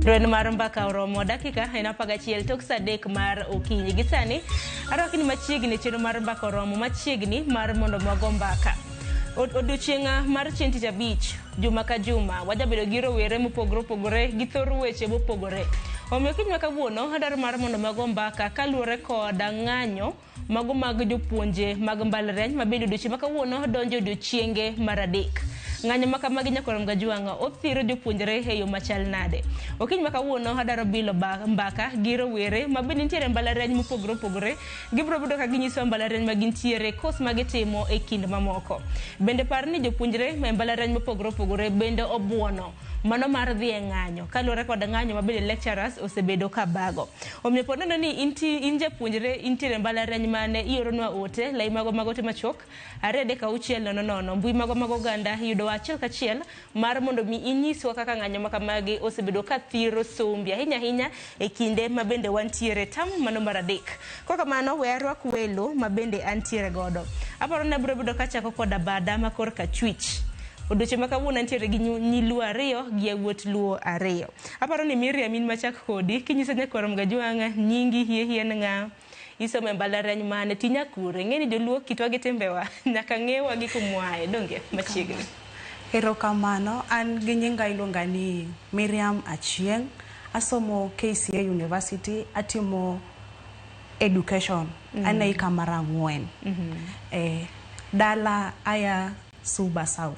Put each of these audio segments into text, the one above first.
Rwen mar mbaka oromo dakika en 11 tok saa 3 mar okinyi. Gi sani arwaki ni machiegni chenro mar mbaka oromo machiegni mar mondo wago mbaka. Odiochieng' mar chieng' tich abich juma ka juma wajabedo gi rowere mopogore opogore gi thor weche mopogore. Omiyo kiny ma kawuono adwaro mar mondo wago mbaka kaluwore kod ng'anyo Mago mag jopuonje mag mbalariany ma bende odiochieng' ma kawuono donjo e odiochienge mar adek. Ng'anyo ma kamagi Nyakwar Mgajwang' othiro jopuonjre e yo machal nade? Okinyi ma kawuono adwaro bilo mbaka gi rowere ma bende nitiere e mbalariany mopogore opogore. Gibiro bedo ka ginyisowa mbalariany ma gintiere, kos ma gitimo e kind mamoko. Bende par ni jopuonjre e mbalariany mopogore opogore bende obuono mano mar dhi e ng'anyo kaluwore kod ng'anyo ma bende lecturers osebedo ka bago. Omiyo po nono ni inti, in japuonjre intiere e mbalariany mane ioronwa ote, lai magwa mag ote machuok 236 00. Mbui magwa mag oganda yudowa achiel kachiel mar mondo mi inyiswa kaka ng'anyo ma kamagi osebedo ka thiro sombi ahinya ahinya e kinde ma bende wantiere tam mano mar adek. Kok kamano we arwak welo ma bende antiere godo. Aparo ni abiro bedo kachako koda bada ma korka achwich. Odiochieng' ma kawuono antiere gi nyi Luo ariyo gi yawuot Luo ariyo. Aparo ni Miriam in machak kodi kinyiso nyakwar Mgajwang' nyingi hie hie en ng'a? Isomo e mbalariany mane? To inya kure? Ing'e ni joluo kitwa gi timbewa nyaka ng'ewa gi kumwae donge machiegni. Erokamano, an gi nyinga iluonga ni Miriam Achieng'. Asomo KCA University, atimo education. An e hika mar ang'wen. Eh, dala aya Suba South.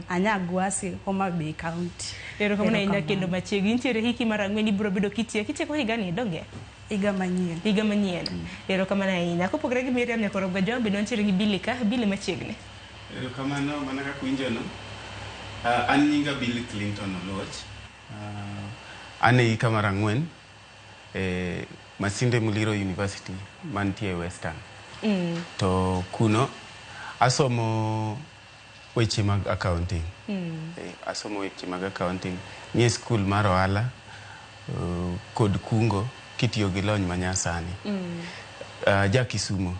Anyagwasi, Homa Bay County. Erokamano ahinya kendo machiegni. Intiere hiki mar ang'wen ibiro bedo kitieko. Itieko higani donge? Higa manyien. Higa manyien. Erokamano ahinya. Kopogore gi Miriam Nyakoro Gajwang' bende wantiere gi Billy ka. Billy machiegni. Erokamano mana kaka uwinjono. Uh, an nyinga Billy Clinton Oluoch. Uh, an e hika mar ang'wen e Masinde Muliro University mantie Western. Mm. To kuno asomo weche mag accounting. Mm. E, asomo weche mag accounting nie skul mar ohala uh, kod kungo kitiyo gi lony manyasani. Mm. Uh, ja Kisumo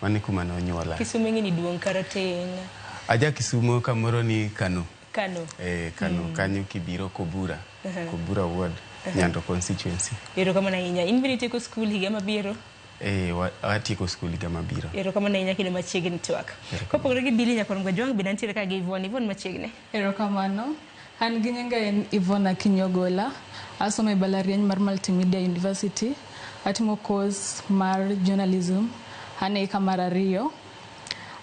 mane kuma nonyuola. Kisumo ing'e ni duong' karateng'. Aja Kisumo kamoro ni Kano. Kano. Eh, Kano mm. kanyo kibiro Kobura. Uh -huh. Kobura ward, uh -huh. Nyando constituency. Erokamano ahinya. In bende itieko skul higa mabiro? Eh, atieko skul higa mabiro. Erokamano ahinya kendo machiegni twak. Kopogore gi Billy Nyakwar Mgajwang' bende antiere ka gi Yvonne. Yvonne machiegni. Erokamano. An gi nyinga en Yvonne Akinyi Ogola. Asomo e mbalariany mar Multimedia University. Atimo course mar journalism. An e hika mar ariyo.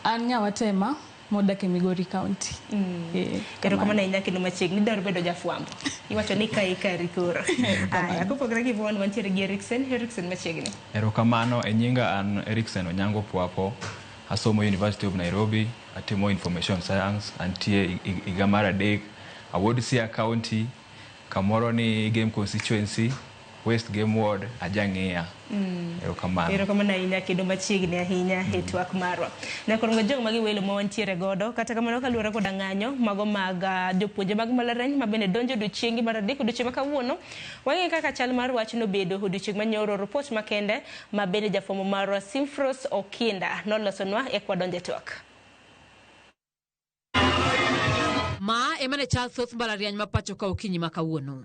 An nyawatema modak e Migori County. Mm. Eh, Erokamano ahinya kendo machiegni idwaro bedo jafwambo. Iwacho ni ka ikari koro. Aya, kopogore gi Yvonne wantiere gi Erikson, Erikson machiegni. Erokamano, e nyinga an Erikson Onyango Pwapo. Asomo University of Nairobi, atimo Information Science, antie higa mar adek. Awuod Siaya County, kamoro ni Game Constituency. West Game Ward, ajang'iya. Mm. Erokamano. Erokamano ahinya kendo machiegni ahinya mm. e twak marwa. Nyakorongo jong magi welo ma wantiere godo kata kamano kaluwore koda ng'anyo mago mag ah, jopuonje mag mbalariany ma bende donjo odiochiengi mar adek odiochieng' ma kawuono wang'e kaka chal mar wach nobedo odiochieng' manyoro ripot makende ma bende jafwambo marwa Simfros Okinda nolosonwa eka wadonjo e twak. Ma ema ne chal thoth mbalariany ma pacho ka okinyi ma kawuono.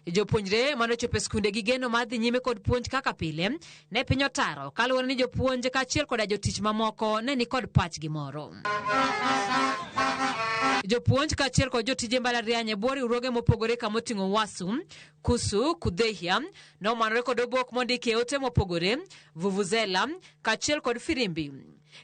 Jopuonjre mane ochopo e skunde gi geno mar dhi nyime kod puonj kaka pile ne piny otaro kaluwore ni jopuonj kaachiel koda jotich mamoko ne ni kod pachgi moro. Jopuonj kaachiel kod jotije mbalariany e bwo riwruoge mopogore kamoting'o Wasu, Kusu, Kudhehia nomanore kod obok mondiki e ote mopogore, vuvuzela kaachiel kod firimbi.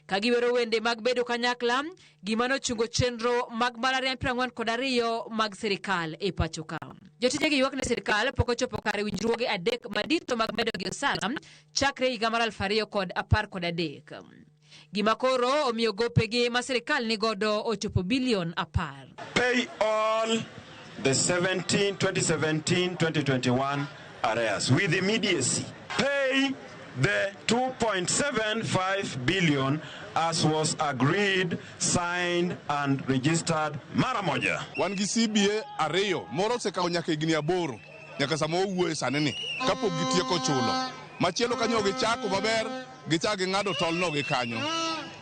Ka giwero wende mag bedo kanyakla, gima nochungo chenro mag mbalariany 42 mag sirikal e pacho ka. Jotijegi ywak ne sirikal pok ochopo kare winjruoge adek madito mag medo gi osara chakre higa mar 2013. Gima koro omiyo gopegi ma sirikal nigodo ochopo bilion 10. Pay all the 17, 2017, 2021 arrears with immediacy. Pay the 2.75 billion as was agreed, signed and registered mara moja. Wan gi CBA ariyo, moro osekawo nyaka higni aboro nyaka sama wawuoye sani ni kapok gitieko chulo. Machielo kanyo gichako maber, gichako ging'ado tolno gi kanyo.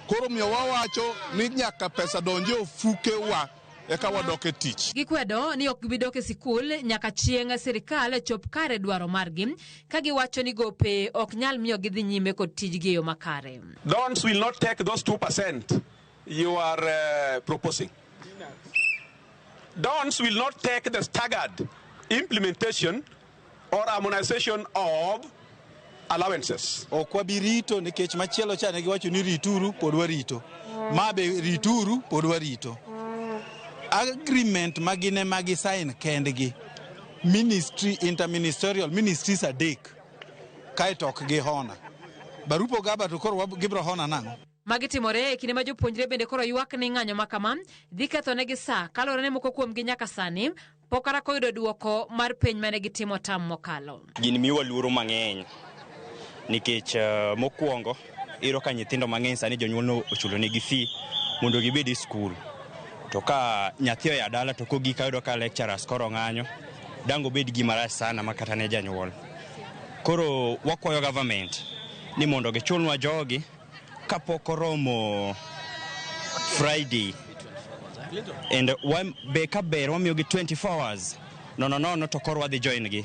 Koro miyo wawacho ni nyaka pesa donje ofukewa. eka wadok e tich. Gikwedo ni ok gibi dok e sikul nyaka chieng' sirikal chop kare dwaro margi ka giwacho ni gope ok nyal miyo gidhi nyime kod tijgi e yo makare. Dons will not take those 2% you are proposing. Dons will not take the staggered implementation or harmonization of allowances. Ok wabi rito nikech machielo cha ne giwacho ni rituru pod warito. Ma be rituru pod warito. Agreement ma gin ema gi sign kendgi. Ministry interministerial ministries adek kaeto ok gi honour. Barup Ogaba to koro gibiro honour nang'o? Magi timore e kinde ma jopuonjre bende koro ywak ni ng'anyo ma kama dhi kethonegi sa kaluwore ni moko kuomgi nyaka sani pok kata koyudo duoko mar penj mane gitimo tam mokalo. Gini miyowa luoro mang'eny nikech mokwongo iyudo ka nyithindo mang'eny sani jonyuol no ochulo negi fee mondo gibed e skul. To ka nyathi oya dala to kogik ayudo ka lecturers koro ng'anyo, dang' obed gima rach sana ma kata ne janyuol. Koro wakwayo government ni mondo gichulnwa jogi kapok oromo Friday and be ka ber wamiyogi 24 hours nono nono to koro wadhi join gi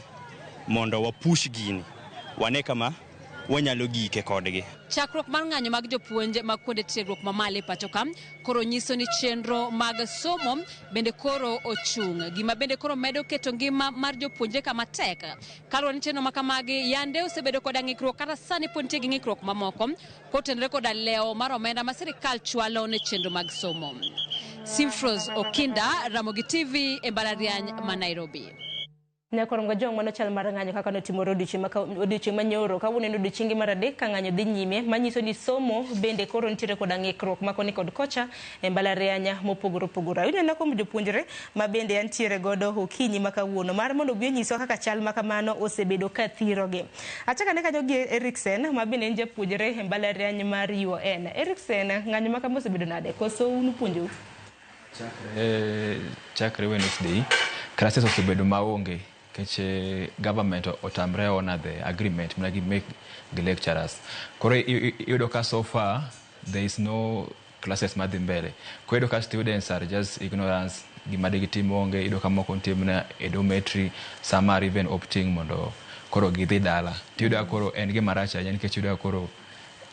mondo wapush gini wane kama wanyalo gike kodgi. Chakruok mar ng'anyo mag jopuonj mag kuonde tiegruok mamalo e pacho ka koro nyiso ni chenro mag somo bende koro ochung', gima bende koro medo keto ngima mar jopuonjre kama tek. Kaluwore ni chenro ma kamagi yande osebedo koda ng'ikruok kata sani pod nitie gi ng'ikruok mamoko kotenore koda lewo mar omenda ma sirikal chwalo ne chenro mag somo. Simfros Okinda, Ramogi TV e mbalariany ma Nairobi. Nyakorongo jong mano chal mar ng'anyo kaka notimore odiochieng' manyoro. Kawuono en odiochienge mar adek ka ng'anyo dhi nyime, manyiso ni somo bende koro nitiere koda ng'ikruok ma koni kod kocha e mbalariany mopogore opogore. Awinjo kuom jopuonjre ma bende antiere godo okinyi ma kawuono mar mondo obi onyiswa kaka chal ma kamano osebedo ka thirogi. Achako ane kanyo gi Eriksen ma bende en japuonjre e mbalariany mar UoN. Eriksen, ng'anyo ma kama osebedo nade? Koso un upuonjou? Chakre Wednesday, classes osebedo maonge nikech government otamre honour the agreement mane gi make gi lecturers. Koro iyudo ka so far there is no classes madhi mbele. Koro iyudo ka students are just ignorance, gima digitim onge, iyudo ka moko nitie mana e dormitory, some are even opting mondo koro gidhi dala. Tiyudo ka koro en gima rach ahinya nikech iyudo ka koro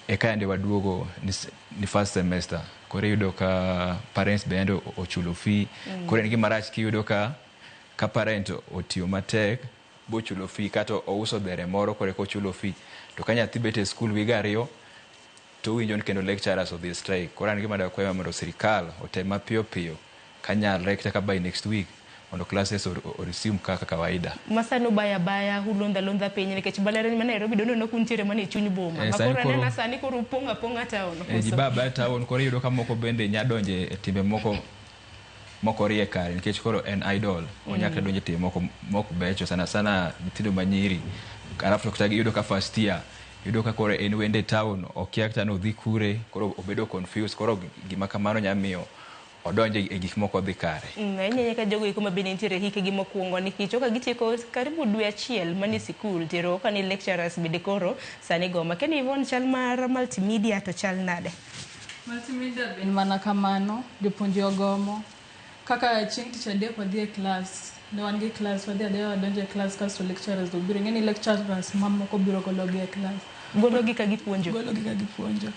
eka yande waduogo ni first semester. Koro iyudo ka parents bende ochulo fee. Koro en gima rach kiyudo ka parent otiyo matek bochulo fee kata ouso dhere moro koro eka ochulo fee. To ka nyathi bet e skul wige ariyo to owinjo ni kendo lecturers odhi strike. Koro an gima dakwayo mondo sirikal otem mapiyo piyo kanyalre kata ka by next week mondo classes o resume kaka kawaida. Masani ubaya baya, ulondho alondha piny nikech mbalariany ma Nairobi doneno kuntiere mana e chuny boma. Ma sani koro anena sani koro upong' apong'a town. Ji koso? ba baya town koro iyudo ka moko bende nya donje e timbe moko moko rie kare nikech koro en idol onyaka donje timbe moko mok becho sana sana nyithindo manyiri. Alafu to kata iyudo ka first year iyudo ka koro en wende town okia kata nodhi kure koro obedo confused koro gima kamano nya miyo odonje e gik moko odhi kare. Ahinya ahinya ka jogo eko ma bende nitiere hikgi mokwongo nikech ka gitieko karibu dwe achiel manie sikul tero ka ni lecturers bende koro sani goma. Kendo Yvonne, chal mar multimedia to chal nade? Multimedia ben mana kamano, jopuonje ogomo. Kaka chieng' tich adek wadhi e class, ne wan gi class, wadhi adhiya wadonjo e class kasto lecturers obiro. Ing'e ni lecturers mamoko biro gologi e class. Gologi ka gipuonjo? Gologi ka gipuonjo.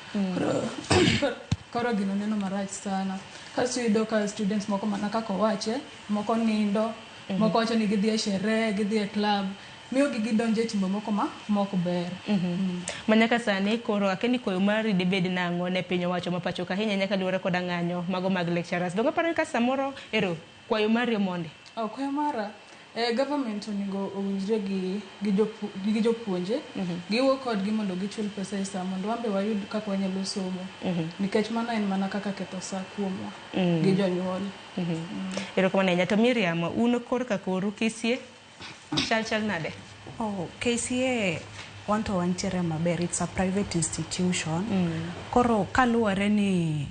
Koro gino neno marach sana. Kasto iyudo ka students moko mana kaka owache, moko nindo, moko wacho ni gidhi e sherehe, gidhi e club. Miyo gi gidonjo e timbe moko ma mok ber. Ma nyaka sani koro akia ni koyo mari dibed nang'o ne piny owacho ma pacho ka ahinya nyaka luwore koda ng'anyo mago mag lecturers. Donge aparo ni ka samoro ero kwayo mari omondi? Oh, kwayo mara government onego owinjre gi jopuonje. Giwuo kodgi mondo gichul pesa e sa mondo wan be wayud kaka wanyalo somo. Nikech mano en mana kaka ketho sa kuomwa gi jonyuol. Erokamano ahinya. To Miriam, un korka koru KCA chal nade? Oh, KCA wan to wantiere maber. It's a private institution. Koro kaluwore ni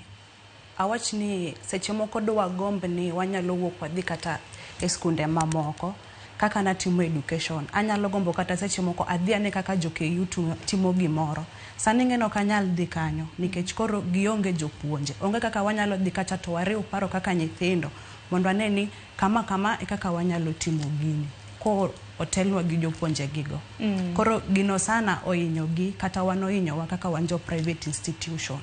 awach ni seche moko dwagomb ni wanyalo wuok wadhi kata e skunde mamoko. Kaka natimo education, anyalo gombo kata seche moko adhi ane kaka jo KU timo gimoro. Sani ing'e ni ok anyal dhi kanyo nikech koro gionge jopuonje. Onge kaka wanyalo dhi kacha to wariw paro kaka nyithindo mondo ane ni kama kama e kaka wanyalo timo gini. Ko otelnwa gi jopuonje gigo. Koro gino sana ohinyogi kata wan ohinyowa kaka wan jo private institution.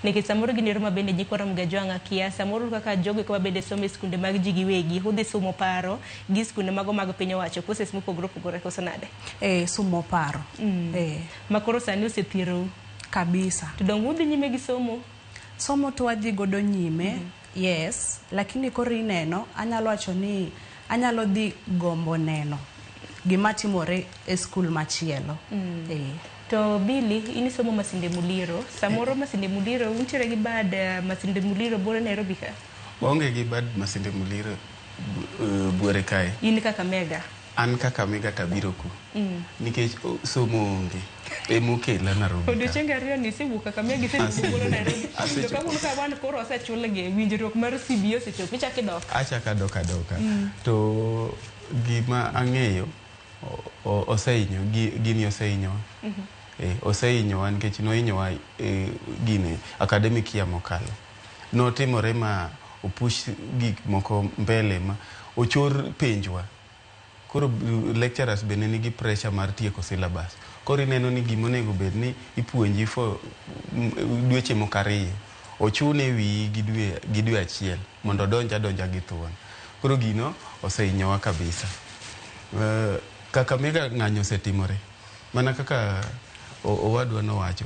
Nikech samoro gin yore ma bende nyikwa Ramogi Ajwang' kia, samoro kaka jogo eko ma bende somo e skunde mag ji giwegi, udhi sumo paro gi skunde mago mag piny owacho, courses mopogore opogore koso nade? E, sumo paro. E. Ma koro sani osethierou. Kabisa. To dong udhi nyime gi somo? Somo to wadhi godo nyime, yes, lakini koro ineno, anyalo wacho ni anyalo dhi gombo neno gima timore e skul machielo. E. To Billy, in isomo Masinde Muliro. Samoro Masinde Muliro, untiere gi bad Masinde Muliro buore Nairobi ka? Waonge gi bad Masinde Muliro buore kae. In Kakamega? An Kakamega tabiro ku. Nikech somo onge. Emokela Nairobi ka. Odiochienge ariyo ni isewuok Kakamega isedhi buore Nairobi. To ka un ka wan koro osechulgi, winjruok mar CBO osechopo, ichako idok. Achako adok adoka. To gima ang'eyo osehinyo, gini osehinyowa. Osehinyowa nikech nohinyowa gini academic year mokalo. Notimore ma opush gik moko mbele ma ochor penjwa. Koro lecturers bende nigi pressure mar tieko syllabus. Koro ineno ni gima onego bed ni ipuonji for dweche moko ariyo, ochune wiyi gi dwe achiel mondo odonj adonja gi thuon. Koro gino osehinyowa kabisa. Kakamega ng'anyo osetimore. Mana kaka owadwa nowacho.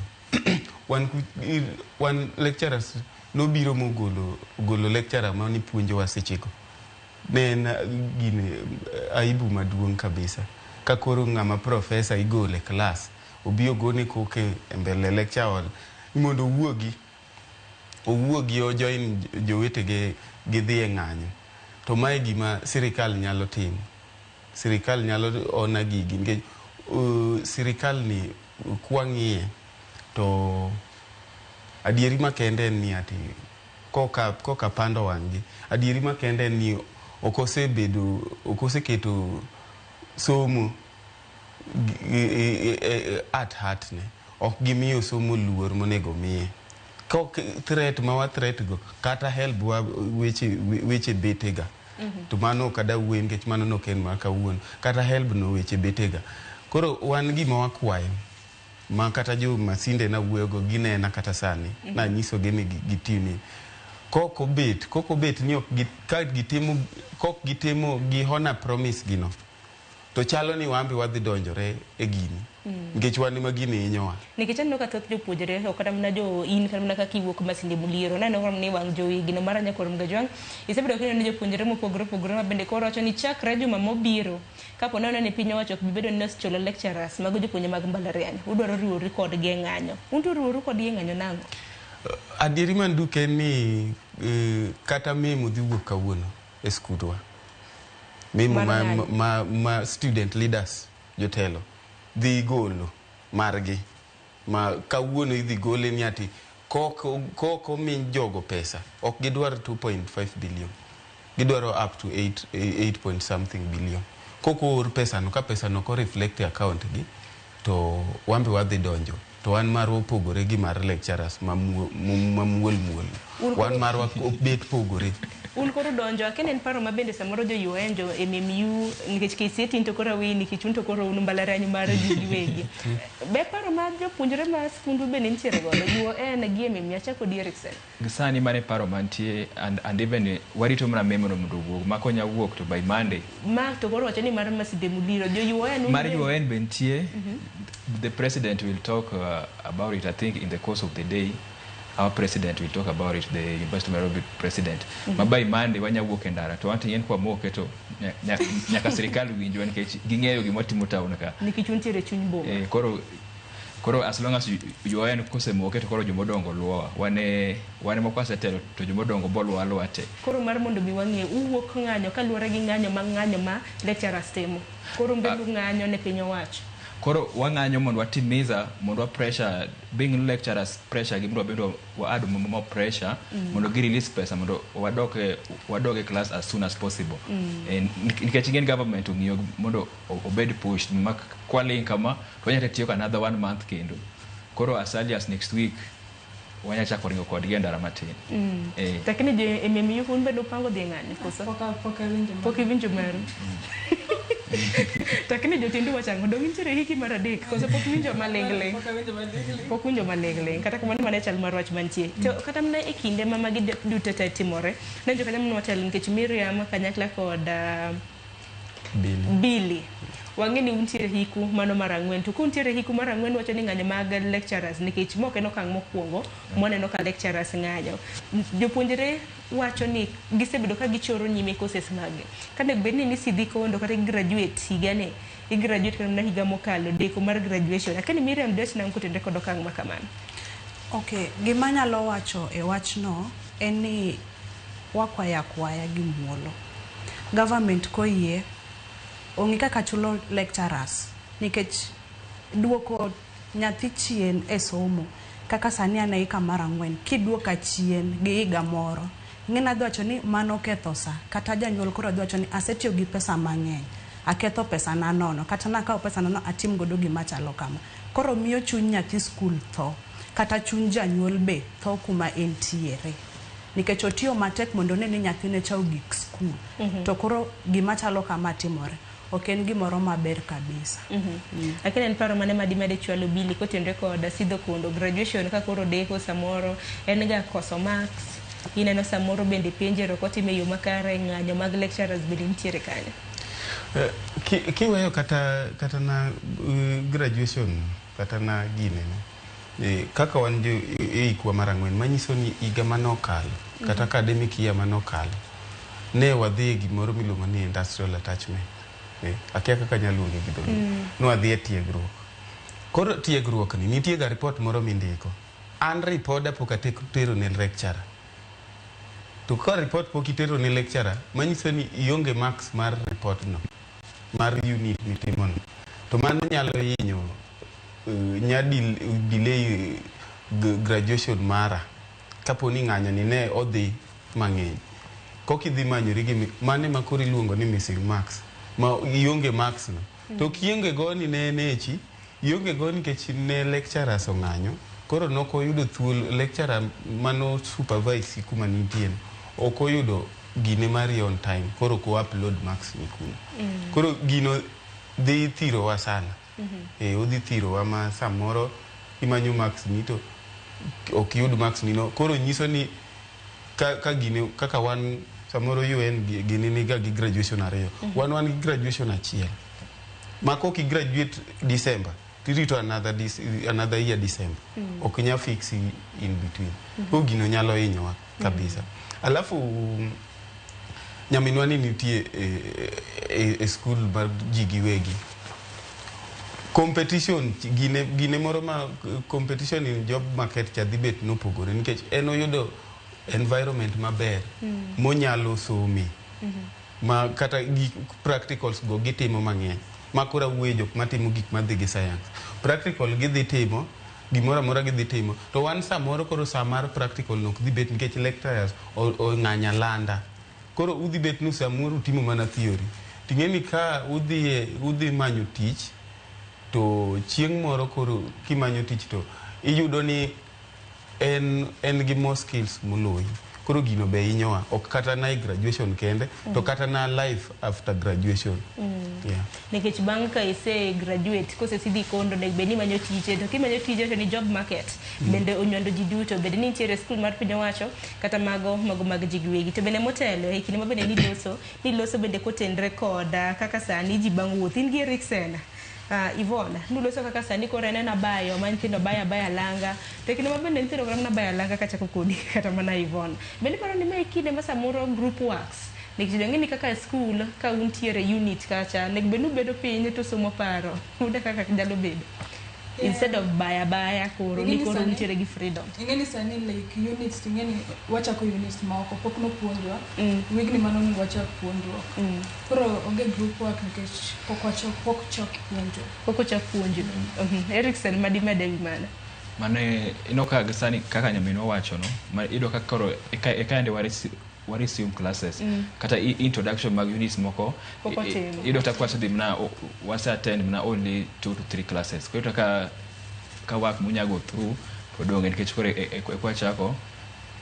Wan lecturers nobiro mogolo golo lecturer mane puonjowa sechego. Ne en gine aibu maduong' kabisa. Ka koro ng'ama professor igolo e class, obi ogone koke e mbele lecture hall mondo owuogi. Owuogi o join jowetege gidhi e ng'anyo. To mae gima sirikal nyalo timo. Sirikal nyalo ona gigi nikech sirikal ni kwang'iye to adieri makende en ni ati koka pando wang'gi. Adieri makende en ni ok osebedo, ok oseketo somo at heart ne. Ok gimiyo somo luor monego miye. Kok threat ma wa threat go kata help wa weche betega. To mano ok ada wuoye nikech mano nok en mar kawuono. Kata help no weche betega. Koro wan gima wakwayo ma kata jo Masinde nawuoyogo ginena kata sani. Nanyisogi ni gitimi. Kok obet ni ok ka gitimo, kok gitimo gi honor promise gino. To chalo ni wan be wadhi donjore e gini. Nikech wan ema gini hinyowa. Nikech aneno ka thoth jopuonjre ok kata mana jo in kata mana kaka iwuok Masinde Muliro. Naneno ni wang' jowi gino mar Nyakwar Mgajwang'. Isebedo kineno jopuonjre mopogore opogore ma bende koro wacho ni chakre juma mobiro kapo neno ni piny owacho ok bi bedo ni osechulo lecturers mago jopuonje mag mbalariany. Udwaro riworu kodgi e ng'anyo. Un to uriworu kodgi e ng'anyo nang'o? Adieri manduke en ni kata memo dhi wuok kawuono e skundwa. Memo ma student leaders jotelo dhi golo margi. Ma kawuono idhi gole ni ati kok omi jogo pesa. Ok gidwar 2.5 billion. Gidwaro up to 8 point something billion. Kok oor pesa no, ka pesa no ko reflect e account gi, to wan be wadhi donjo. To wan marwa opogore gi mar lecturers ma muol muol. Wan marwa bet pogore. Un koro donjo, akia en paro ma bende samoro jo UN, jo MMU, nikech KCA tin to koro aweyi nikech un to koro un mbalariany mar ji giwegi. Be paro ma jopuonjre ma skundu bende nitiere godo, UN gi MMU, achako di Erikson. Sani mane paro mantie and even warito mana memo no mondo owuog. Ma konya wuok to by Monday. Ma to koro wacho ni mar Masinde Muliro, jo UN mar UN be nitie. The president will talk about it, I think, in the course of the day. Our president will talk about it, the University of Nairobi president. Ma by Monday wanya wuok e ndara to wanti en kwa moke to nyaka sirikal winjwa nikech ging'eyo gima timo town ka. Nikech untiere chuny boma. Koro as long as UN kosemoke to koro jomodongo luowa. Wane moko asetelo to jomodongo bo luowa luowa te. Koro mar mondo mi wang'e uwuok ng'anyo kaluwore gi ng'anyo ma lecturers timo. Koro mbe ng'anyo ne piny owacho. Koro wang'anyo mondo watimiza mondo wa pressure being lecturers pressure gi mondo wabed wa add more pressure mondo gi release pesa mondo wadok e class as soon as possible. Nikech ing'e ni government ong'iyo mondo obed pushed ma kwaling kama to wanyalo tieko another one month kendo. Koro as early as next week wanya chako ringo kodgi e ndara matin. Lakini jo MMU un bende upango dhi e ng'anyo koso? Pok awinjo. Pok iwinjo maru. Lakini jotendu wacho ang'o? Dong' intiere hiki mar adek koso pok iwinjo maling'ling'? Pok awinjo maling'ling'. Pok winjo maling'ling'. Kata kamano mano e chal mar wach mantie. To kata mana e kinde ma magi duto te timore, ne jokanyo mane watelo nikech Miriam kanyakla kod Billy. Billy. Wang'e ni untiere hiku mano mar ang'wen. To kuntiere hiku mar ang'wen wacho ni ng'anyo mag lecturers nikech ma ok en okang' mokwongo mwaneno ka lecturers ng'anyo. Jopuonjre wacho ni gisebedo ka gichoro nyime courses mag-gi. Kanego bed ni nisidhi kondo kata i graduate higani, i graduate kata mana higa mokalo, deko mar graduation. Lakini Miriam dwach nang'o kotenore kod okang' ma kamano? Okay, gima anyalo wacho e wachno en ni wakwayo akwaya gi muolo. Government koyie ong'i kaka chulo lecturers nikech duoko nyathi chien e somo kaka sani an e hika mar ang'wen kiduoka chien gi higa moro ing'e ni adhi wacho ni mano ketho sa kata janyuol koro dhi wacho ni asetiyo gi pesa mang'eny aketho pesa na nono kata nakawo pesa na no atim godo gima chalo kama koro miyo chuny nyathi skul tho kata chuny janyuol be tho kuma entiere nikech otiyo matek mondo one ni nyathine cha ogik skul to koro gima chalo kama timore ok en gimoro maber kabisa. Lakini en paro mane madimede chwalo Billy kotenore kod sidho kondo graduation ka koro deko samoro en ga koso marks ineno samoro bende penj ero ok otim e yo makare ng'anyo mag lecturers bende nitiere kanyo. Kiweyo kata na graduation kata na gine kaka wan jo e hikwa mar ang'wen manyiso ni higa manokalo kata academic year manokalo ne wadhi e gimoro miluongo ni industrial attachment, akia kaka anyalo luonge gi dholuo. Ne wadhi e tiegruok. Koro tiegruok ni nitie ga report moro mindiko. An ripoda pok atero ne lecturer. To ka report pok itero ne lecturer, manyiso ni ionge marks mar report no, mar unit mitimo no. To mano nyalo hinyo nya delay graduation mara kapo ni ng'anyo ni ne odhi mang'eny. Kok idhi manyori gi mano ema koro iluongo ni missing marks ma ionge marks no. To kionge go ni ne en echi, ionge go nikech ne lecturers ong'anyo, koro nok oyudo thuolo lecturer mano supervise kuma nitie no, ok oyudo gine mari on time, koro ok o upload marks ni kuno. Koro gino dhi thirowa sana. Odhi thirowa ma samoro imanyo marks ni to ok iyud marks ni no. Koro nyiso ni ka gine kaka wan samoro UN gini niga gi graduation ariyo. Wan gi graduation achiel. Ma kok i graduate December, tirito another year December. Ok inyal fix in between. Koro gino nyalo hinyowa kabisa. Alafu nyaminwa ni nitie e skul mar ji giwegi. Competition gine moro ma competition in job market cha dhi bet nopogore nikech en oyudo environment maber monyalo some ma kata gik practicals go gitimo mang'eny ma koro awuoye jok matimo gik madhi gi science practical gidhi timo gimoro amora gidhi timo to wan samoro koro sa mar practical no ok dhi bet nikech lecturers ong'anyo alanda. Koro udhi bet ni samoro utimo mana theory ting'e ni ka udhi manyo tich to chieng' moro koro kimanyo tich to iyudo ni en gi more skills moloyi. Koro gino be hinyowa ok kata na e graduation kende to kata na life after graduation, yeah. Nikech bang' ka ise graduate kosesidhi kondo onego bed ni imanyo tije to kimanyo tije to ni job market bende onywando ji duto bed ni nitiere skul mar piny owacho kata mago mag ji giwegi. To bende motelo e kinde ma bende niloso bende kotenre koda kaka sani ji bang' wuoth in gi Eriksen, Yvonne, nuloso kaka sani koro en abayo ma nyithindo bayo abaya alanga to e kinde ma bende nyithindo kata mana bayo alanga kachako kodi kata mana Yvonne bende iparo ni mae kinde ma samoro group works nikech jong'e ni kaka skul ka untiere unit kacha onego bed ni ubedo piny to usomo paro ude kaka nyalo bedo. Instead of baya baya koro ni Ing'eni koro sani- nitiere gi freedom. Ing'eni sani like units, ing'eni wachako units moko pok nopuonjwa. Wigni mano onego wachak puonjruok. Koro onge group work nikech pok wachak pok chak puonjo. Pok ochak puonjo. Erikson, madimede wi mano? Mano ineno ka sani kaka nyaminwa wacho no, ma iyudo ka koro eka yande wa resume classes kata introduction mag units moko Pok otimo. Iyudo kata kwasedhi mana wase attend mana only 2 to 3 classes, koro iyudo ka work munya go through pod onge nikech koro eka wachako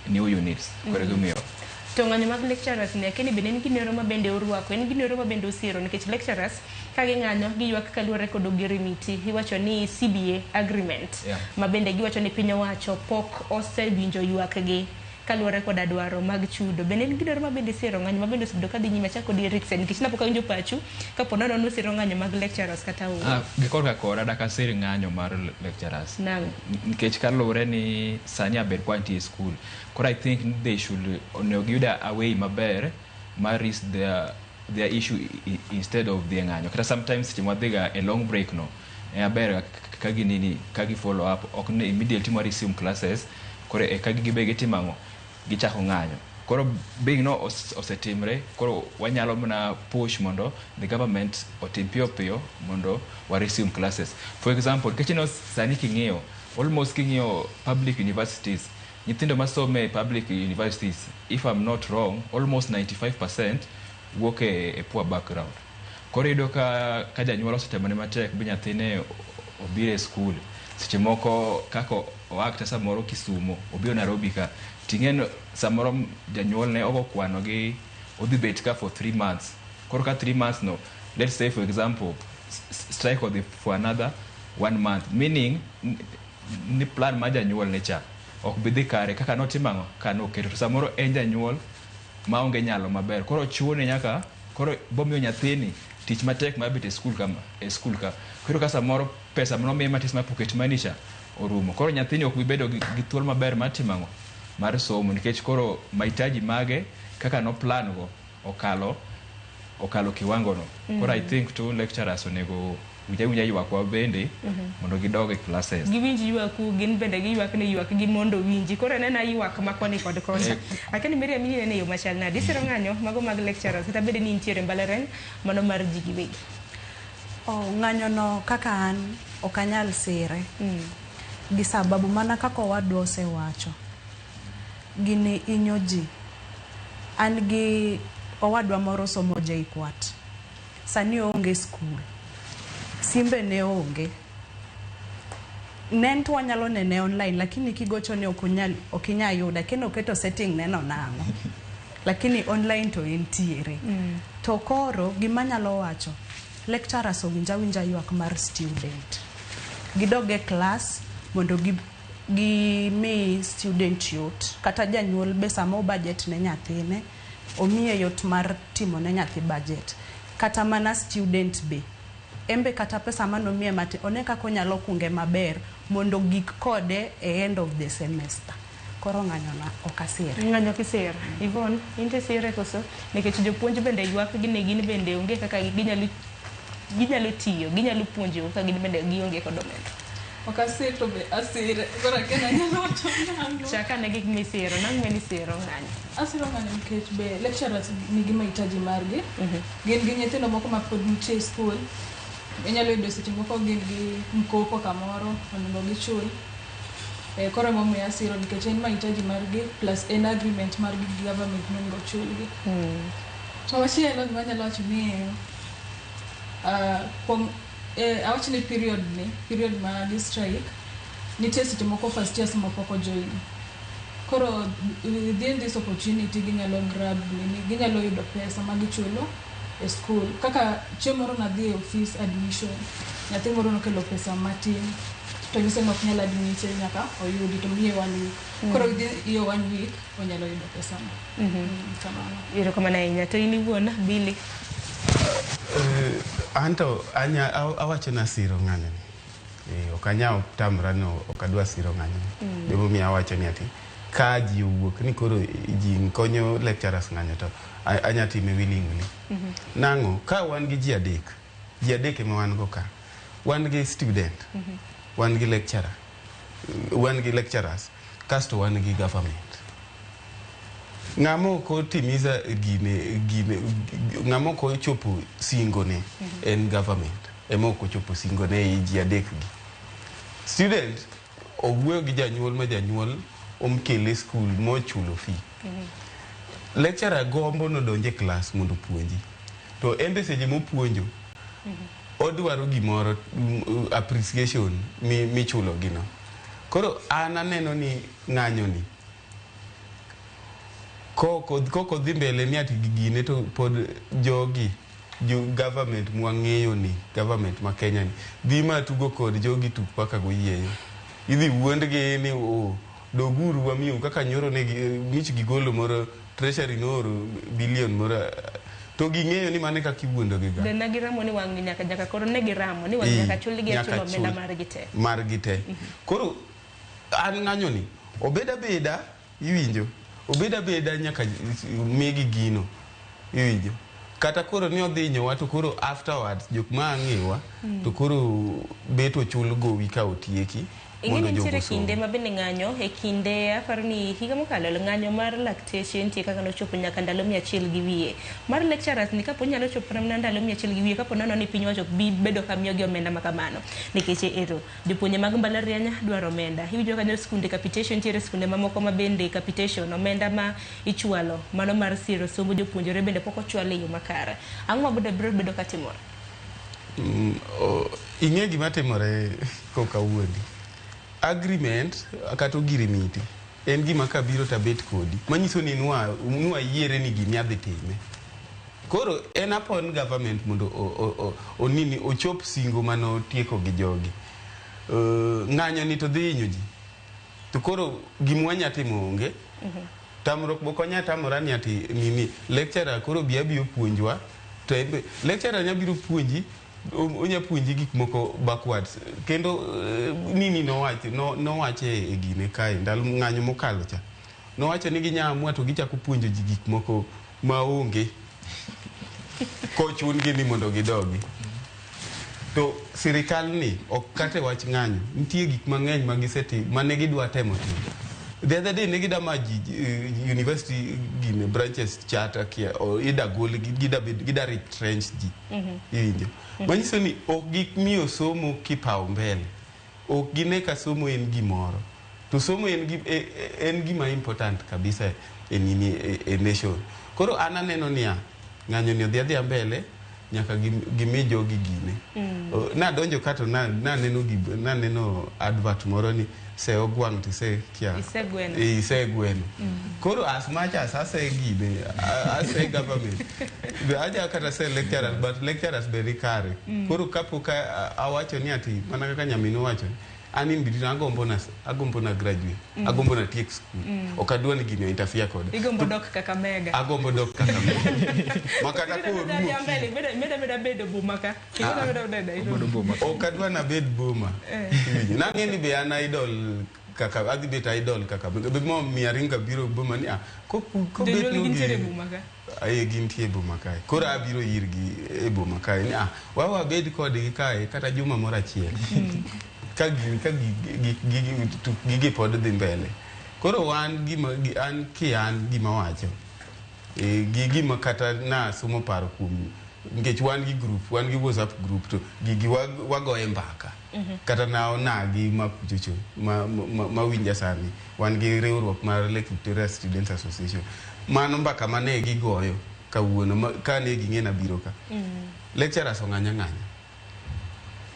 new units, koro gimiyo To ng'anyo mag lecturers ni, akeni bende en gimoro ma bende urwako, en gimoro ma bende usiro, nikech lecturers ka ging'anyo giywak kaluwore kod ogirimiti, iwacho ni CBA agreement ma bende giwacho ni piny owacho pok osewinjo ywakgi kaluwore koda dwaro mag chudo. Bende en gimoro ma bende siro ng'anyo ma bende osebedo kadhi nyime chako di Erikson, nikech napok awinjo pachu kapo nono nusiro ng'anyo mag lecturers kata ooyo. Ah, gi korka kora dakasir ng'anyo mar lecturers. Nang'o? Nikech kaluwore ni sani aber kwa nitie e school, koro I think ni they should onego giyud a way maber mar raise their issue instead of dhi e ng'anyo. Kata sometimes seche mwadhiga e long break no e aber ga ka ginini ka gi follow up, ok ni immediately mwa resume classes koro eka gibe gitimo ang'o, gichako ng'anyo. Koro being no osetimre, koro wanyalo mana push mondo the government otim piyo piyo mondo wa resume classes. For example, nikech ineno sani king'iyo almost king'iyo public universities, nyithindo masome e public universities, if I'm not wrong, almost 95% wuok e poor background. Koro iyudo ka janyuol osetemone matek bi nyathine obiro e skul, seche moko kaka oa kata samoro Kisumo obiro Nairobi ka, ting'e samoro janyuol ne ogo kwano gi odhi bet ka for 3 months. Koro ka 3 months no, let's say for example strike odhi for another 1 month, meaning ni plan mar janyuol ne cha ok bi dhi kare kaka notimo ang'o ka noketo. To samoro en janyuol maonge nyalo maber, koro chune nyaka koro bomiyo nyathini tich matek mar bet e skul kama e skul ka. Koro ka samoro pesa manomiye matis mar pocket money cha orumo, koro nyathini ok bi bedo gi thuolo maber mar timo ang'o, mar somo, nikech koro mahitaji mage kaka no plan go okalo kiwango no. Koro I think to lecturers onego winj awinja ywakwa bende mondo gidog e classes. Giwinj ywaku, gin bende giywak ni ywak gi mondo winji. Koro anena ywak ma koni kod kocha. Akeni Miriam, inene e yo machal nade? Isiro ng'anyo mago mag lecturers kata bede ni intiere mbalariany mano mar ji giwegi? Oh, ng'anyo no kaka an ok anyal sire. Gi sababu mana kaka owadwa osewacho. Gini inyo ji. An gi owadwa moro somo JKUAT. Sani oonge skul. Simbe ne onge. Nen to wanyalo nene online, lakini kigochone ok onyal, ok inyal yude. Kendo oketo setting neno nang'o. Lakini online to entiere. To koro gima anyalo wacho, lecturers owinj awinja ywak mar student. Gidog e class mondo gi mi student yot. Kata janyuol be sama o budget ne nyathine, omiye yot mar timo ne nyathi budget. Kata mana student be. Embe kata pesa manomiye matin, one kaka onyalo kunge maber mondo gik kode e end of the semester. Koro ng'anyo na ok asire. Ng'anyo kisir. Yvonne, in to isire koso? Nikech jopuonj bende ywak gi ni gin bende onge kaka ginyalo tiyo, ginyalo puonjo ka gin bende gionge kod omenda. Ok asir to be asire. Koro akia ni anyalo wacho nang'o. Chak ane gik misiro, nang'o misiro ng'anyo? Asiro ng'anyo nikech be lecturers nigi mahitaji margi. Gin gi nyithindo moko ma pod nitie e skul. Inyalo yudo seche moko gin gi mkopo kamoro onego gichul. Koro emomiyo asiro nikech en mahitaji margi plus en agreement margi gi government monego ochulgi. To machielo gima anyalo wacho ni kuom awach ni period ni period ma gi strike nitie seche moko first years ma pok ojoin. Koro within this opportunity ginyalo grab nini, ginyalo yudo pesa ma gichulo e skul. Kaka chieng' moro nadhi e office admission, nyathi moro nokelo pesa matin to nyise ni ok nyal admite nyaka oyudi to miye one week. Koro within hiyo one week onyalo yudo pesa no. Kamano. Erokamano ahinya. To in iwuon, Billy? Anto awacho ni asiro ng'anyo ni. Ok anyal tamra ni ok adwa siro ng'anyo ni. Emomiyo awacho ni ati ka ji owuok ni koro ji konyo lecturers ng'anyo to anya time willingly. Nang'o ka wan gi ji adek, ji adek ema wan go ka. Wan gi student. Wan gi lecturer, wan gi lecturers, kasto wan gi government. Ng'ama ok otimiza gine, gine ng'ama ok ochopo singo ne en government ema ok ochopo singo ne ei ji adek gi. Student owuoyo gi janyuol ma janyuol omkele skul mochulo fee. Lecturer gombo nodonje klas mondo opuonji. To en be seche mopuonjo odwaro gimoro appreciation michulo gino. Koro an aneno ni ng'anyo ni koko dhi mbele ni ati gine to pod jogi jo government mwang'eyo ni government ma Kenya ni dhi ma tugo kod jogi tuk paka goyieyo. Idhi wuondgi ni o doguru wamiu kaka nyoro ne mich gigolo moro treasury nooro billion moro to ging'eyo ni mano e kaka iwuondo gi ga. Be ne giramo ni wang' nyaka nyaka koro ne giramo ni wang' nyaka chulgi nyaka achula omenda chul. margi te. Margi te. Koro an ng'anyo ni obed abeda iwinjo obed abeda nyaka migi gino iwinjo kata koro ni odhi hinyowa to koro afterwards jok ma ang'ewa to koro bet ochul gowi ka otieki Ing'e mondo ni jogo nitiere osom. kinde ma bende ng'anyo e kinde aparo ni higa mokalo ng'anyo mar lakteche nitie kaka nochopo nyaka ndalo 100 gi wiye. Mar lecturers ni kapo nyalo chopo mana ndalo 100 gi wiye kapo nono ni piny owacho ok bi bedo ka miyogi omenda ma kamano. Nikech ero jopuonje mag mbalariany dwaro omenda. Iwinjo kanyo skunde capitation nitiere skunde mamoko ma bende capitation omenda ma ichwalo mano mar siro sombo jopuonjre bende pok ochwal e yo makare. Ang'o ma biro bedo katimore? Ing'e gima timore koka wuondi. Agreement kata ogirimiti en gima kabiro tabet kodi manyiso ni nwa yiere ni gini adhi time. Koro en upon government mondo onini ochop singo manotieko gi jogi. Ng'anyo ni to dhi hinyo ji. To koro gima wanya timo onge. Tamruok bok wanya tamora ni ati nini lecturer koro bi abi opuonjwa to en be lecturer nya biro puonji onya puonji gik moko backwards kendo nini nowacho no, nowache e gine kae ndalo ng'anyo mokalo cha nowacho ni ginya amua to gichako puonjo ji gik moko maonge kochun gi ni mondo gidogi to sirikal ni ok kata e wach ng'anyo nitie gik mang'eny ma gisetimo mane gidwa temo timo the other day ne gida ma ji university gine branches charter kia o ida gol gi gida bed gida retrench ji iwinjo manyiso ni ok gimiyo somo kipaumbele ok gine ka somo en gimoro to somo en, en gima important kabisa e nini e nation. Koro an aneno niya ng'anyo ni odhi adhiya mbele nyaka gimi jogi gine. Nadonjo ka to naneno naneno advert moro ni se ogwang' to ise kia Isegweno. Eh, isegweno. Koro as much as ase gine ase government be aja kata se lecturers but lecturers be ni kare. Koro kapok awacho ni ati mana kaka nyaminu wacho an in between agombo na graduate agombo na tiek school ok adwa ni gini interfere koda. Igombo dok Kakamega. Agombo dok Kakamega ma kata korumo Mbele meda meda bedo boma ka. Ibedo meda meda Nairobi. Ok adwa nabed boma. Iwinjo? Nang'e ni be an idol kaka adhi bet idol kaka be momiyo aringo abiro boma ni ah kobet Jonyuol no gintiere e gi- boma ka. Aye gintie e boma kae koro abiro irgi e boma kae ni ah wabed kodgi kae kata juma moro achiel ka gigi pod dhi mbele. Koro wan gima an ki an gima wacho gi gima kata na somo paro kuom nikech wan gi group wan gi WhatsApp group to gigi wagoye mbaka kata na onagi ma kuchocho ma winja sani wan gi riwruok mar Lake Victoria Students Association mano mbaka mane gigoyo kawuono kane ging'e nabiro ka lecturers ong'anya ng'anya.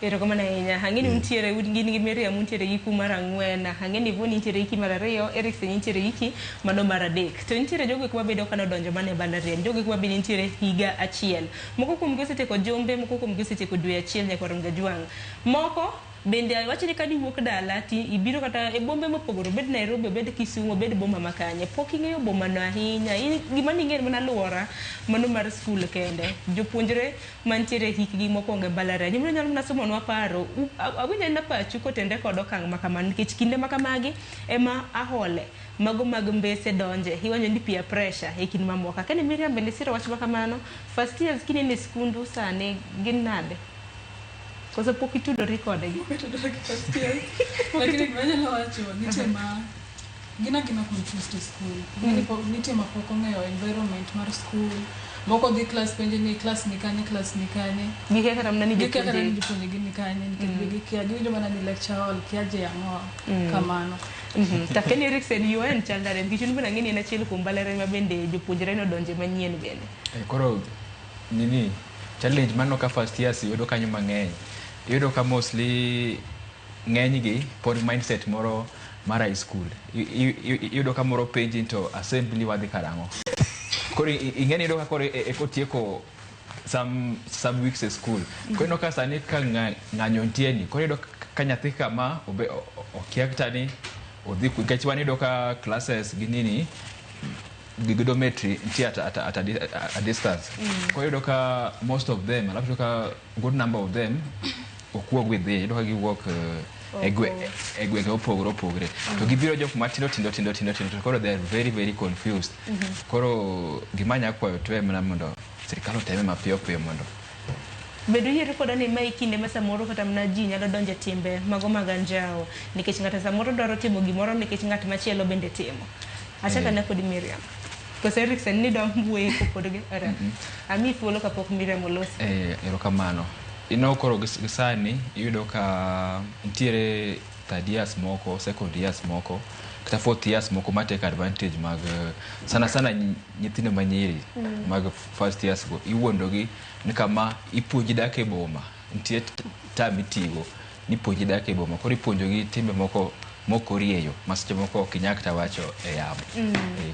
Erokamano ahinya. Ang'e ni untiere gin gi Miriam untiere gi ku mar 4, ang'e ni Yvonne nitiere gi ki mar 2, Erikson nitiere gi ki mano mar 3. To nitiere jogo eko mabedo ka nodonjo mana e mbalariany, jogo eko mabende nitiere higa achiel. Moko kuomgi osetieko jumbe, moko kuomgi osetieko dwe achiel nyaka Rom Gajwang'. Moko bende awacho ni kadiwuok dala ti ibiro kata e bombe mopogore, obed Nairobi, obed Kisumu, obed boma makanye, pok ing'eyo boma no ahinya. Gima ning'eyo en mana alwora mano mar skul kende. Jopuonjre mantiere hikgi mokwongo e mbalariany, ibiro nyalo mana somonwa paro. Awinjo anena pachu kotende kod okang' ma kamano nikech kinde ma kamagi ema ahole mago mag mbese donje iwacho ni peer pressure e kind mamoko. Akani Miriam bende siro wach ma kamano. First years kinene e skundu sani gin nade? Koso pok itudori kodgi? Tudore gi first years. Lakini gima anyalo wacho, nitie ma gin agina confused e school. Ng'eni nitie ma pok ong'eyo environment mar school. Moko dhi class penje ni class ni kanye, class ni kanye. Gikia kata mana ni Gikia kata ni jopuonje. jopuonje gi ni kanye nikech be gikia, giwinjo mana ni lecture hall, kia je ang'o kamano. Takeni Erikson UN chal nade? Nikech in bende ang'e ni en achiel kuom mbalariany ma bende jopuonjre nodonje manyien bende. Koro nini challenge mano ka first years yudo kanyo mang'eny, iyudo ka mostly ng'enygi pod mindset moro mar high school. Iyudo ka moro penji to assembly wadhi karang'o. Koro ing'eni iyudo ka koro ekotieko some weeks e school. Koro ineno ka sani ka ng'anyo nitie ni, koro iyudo ka nyathi kama obe okia kata ni odhi nikech wan iyudo ka classes gi nini gi dormitory nitie at a distance. Koro iyudo ka most of them, alafu iyudo ka good number of them ok wuog with iyudo ka giwuok e gwenge mopogore opogore to gibiro jok matindo tindo tindo tindo tindo, to koro they are very very confused. Koro gima anya kwayo to en mana mondo sirikal oteme mapiyo piyo mondo Bedo yiero koda ni mae kinde ma samoro kata mana ji nyalo donjo e timbe mago mag anjawo nikech ng'ato samoro dwaro timo gimoro nikech ng'at machielo bende timo. Achako ane kod Miriam. Koso Erikson ni dwa wuoye kopod gi ora. Amiyi thuolo kapok Miriam olosi. Erokamano. Ineno koro gi sani iyudo ka nitiere third years moko, second years moko, kata fourth years moko ma take advantage mag sana sana nyithindo manyiri mag first years go iwuondogi ni kama ipuonji dak e boma nitie term itigo ni puonji dak e boma, koro ipuonjogi timbe moko mok orieyo ma seche moko ok inyal kata wacho e yamo.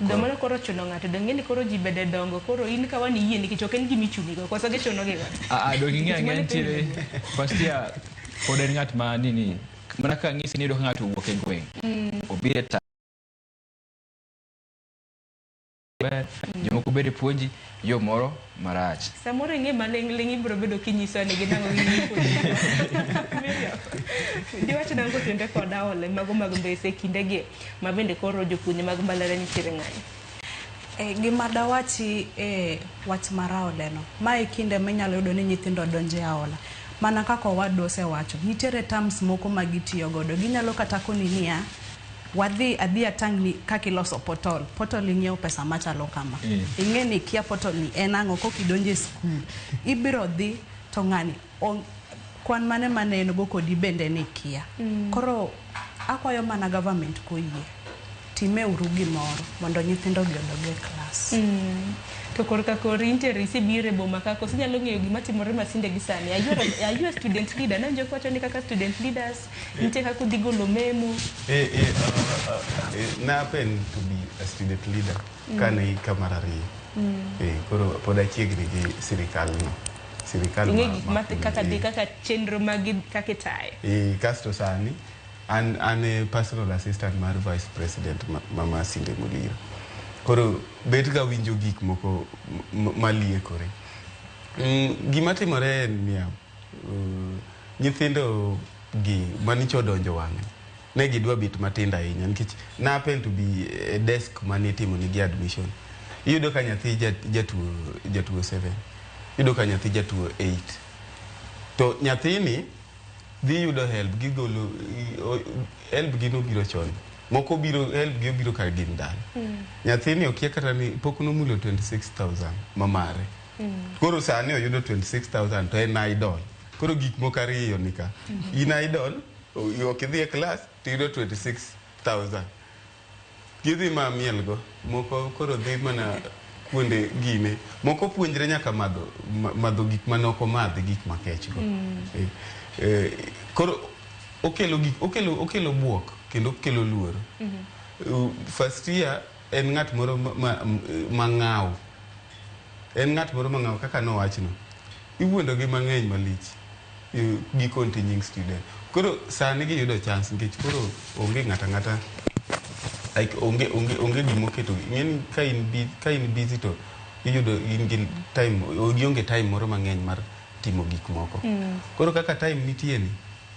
Domano koro chuno ng'ato dong' ni koro ji bede dongo koro in ka wan iyie nikech ok en gima ichunigo koso gichuno gigo. Ah, ah, dong ing'e Nikech ang'e mano nitiere penjo. First year pod en ng'at ma nini mana ka ng'isi ni iyudo ka ng'ato owuok e gweng' obiro e ber jomoko bende puonji yo moro marach. Samoro ing'e maling'ling' ibiro bedo kinyiso ni ginang'o gini. Miriam, diwach nang'o kotenore kod aole mago mag mbese e kindegi ma bende koro jopuonje mag mbalariany nitiere ng'anyo? Gima dawachi e wach mar aoleno, mae kinde minyalo yudo ni nyithindo donjo e aola. Mana kaka owadwa osewacho, nitiere terms moko ma gitiyo godo. Ginyalo kata koni niya, wadhi adhi atang'ni kaka iloso portal. Portal ing'iewo pesa machalo kama. Ing'e ni ikia portal ni en ang'o kok idonjo e skul. Ibiro dhi to ng'ani kwan mane mane en go kodi bende ni ikia. Koro akwayo mana government koyie. Time uru gimoro mondo nyithindo gi odog e klas. To korka kori inter isebiro e boma ka koso inyalo ng'eyo gima timore Masinde gi sani. Are you a student leader? Nawinjo kiwacho ni kaka student leaders nitie kaka udhi golo memo. Na happen to be a student leader kane hika mar ariyo. Koro pod achiegni gi sirikal no. Sirikal Ing'e ma, gik ma ma kaka dhi kaka chenro magi kaka itayo. Kasto sani an e personal assistant mar vice president ma Masinde Muliro. Koro bet ga winjo gik moko maliekore. Gima timore en niya, nyithindo gi manicho odonjo wang'e ne gidwa bet matindo ahinya nikech na happen to be e desk manitimo nigi admission. Iyudo ka nyathi jatuo 7, iyudo ka nyathi jatuo 8. To nyathini dhi yudo help gigolo help gi nobiro chon. Moko biro help gi obiro ka gin dala. Nyathini okia kata ni pok nomulo 26,000 mamare. Koro sani oyudo 26,000 to en idle. Koro gik moko ariyo ni ka. In idle, ok idhi e class to iyudo 26,000. Gidhi ma miel go. Moko koro dhi mana kuonde gine. Moko puonjre nyaka madho gik mane ok omadhi gik makech go. Koro okelo gik okelo buok kendo okelo luoro. First year en ng'at moro ma ng'aw. En ng'at moro ma ng'aw kaka nowachno. Iwuondo gi mang'eny malich gi continuing student. Koro sani giyudo chance nikech koro onge ng'ata ng'ata like onge gimoketo ing'eni ka in busy to iyudo in gi time gionge time moro mang'eny mar timo gik moko. Koro kaka time nitie ni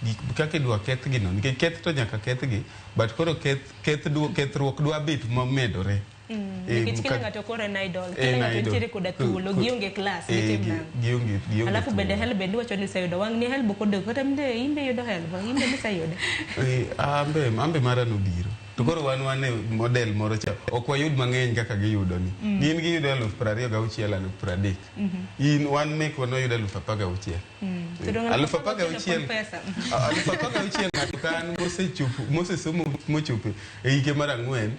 Gik kaka idwa kethgi no, nikech keth to nyaka kethgi, but koro kethruok dwa bet momedore. Nikech kila ng'ato koro en idol, kila ng'ato nitiere koda thuolo, gionge class, gitim nang'o? Gionge Alafu bende thuolo. HELB bende iwacho ni iseyudo wang' ni HELB ok odok kata mbe imbe yudo HELB, imbe niseyudo. Ambe mara nobiro. To koro wan e model moro cha, ok wayud mang'eny kaka giyudo ni. Gin giyudo 26,000, 30,000. In wan mekwa noyudo 16,000. To dong' 16,000 pod pesa. 16,000 ng'ato ka an mosechopo, mosesomo mochopo e hike mar 4,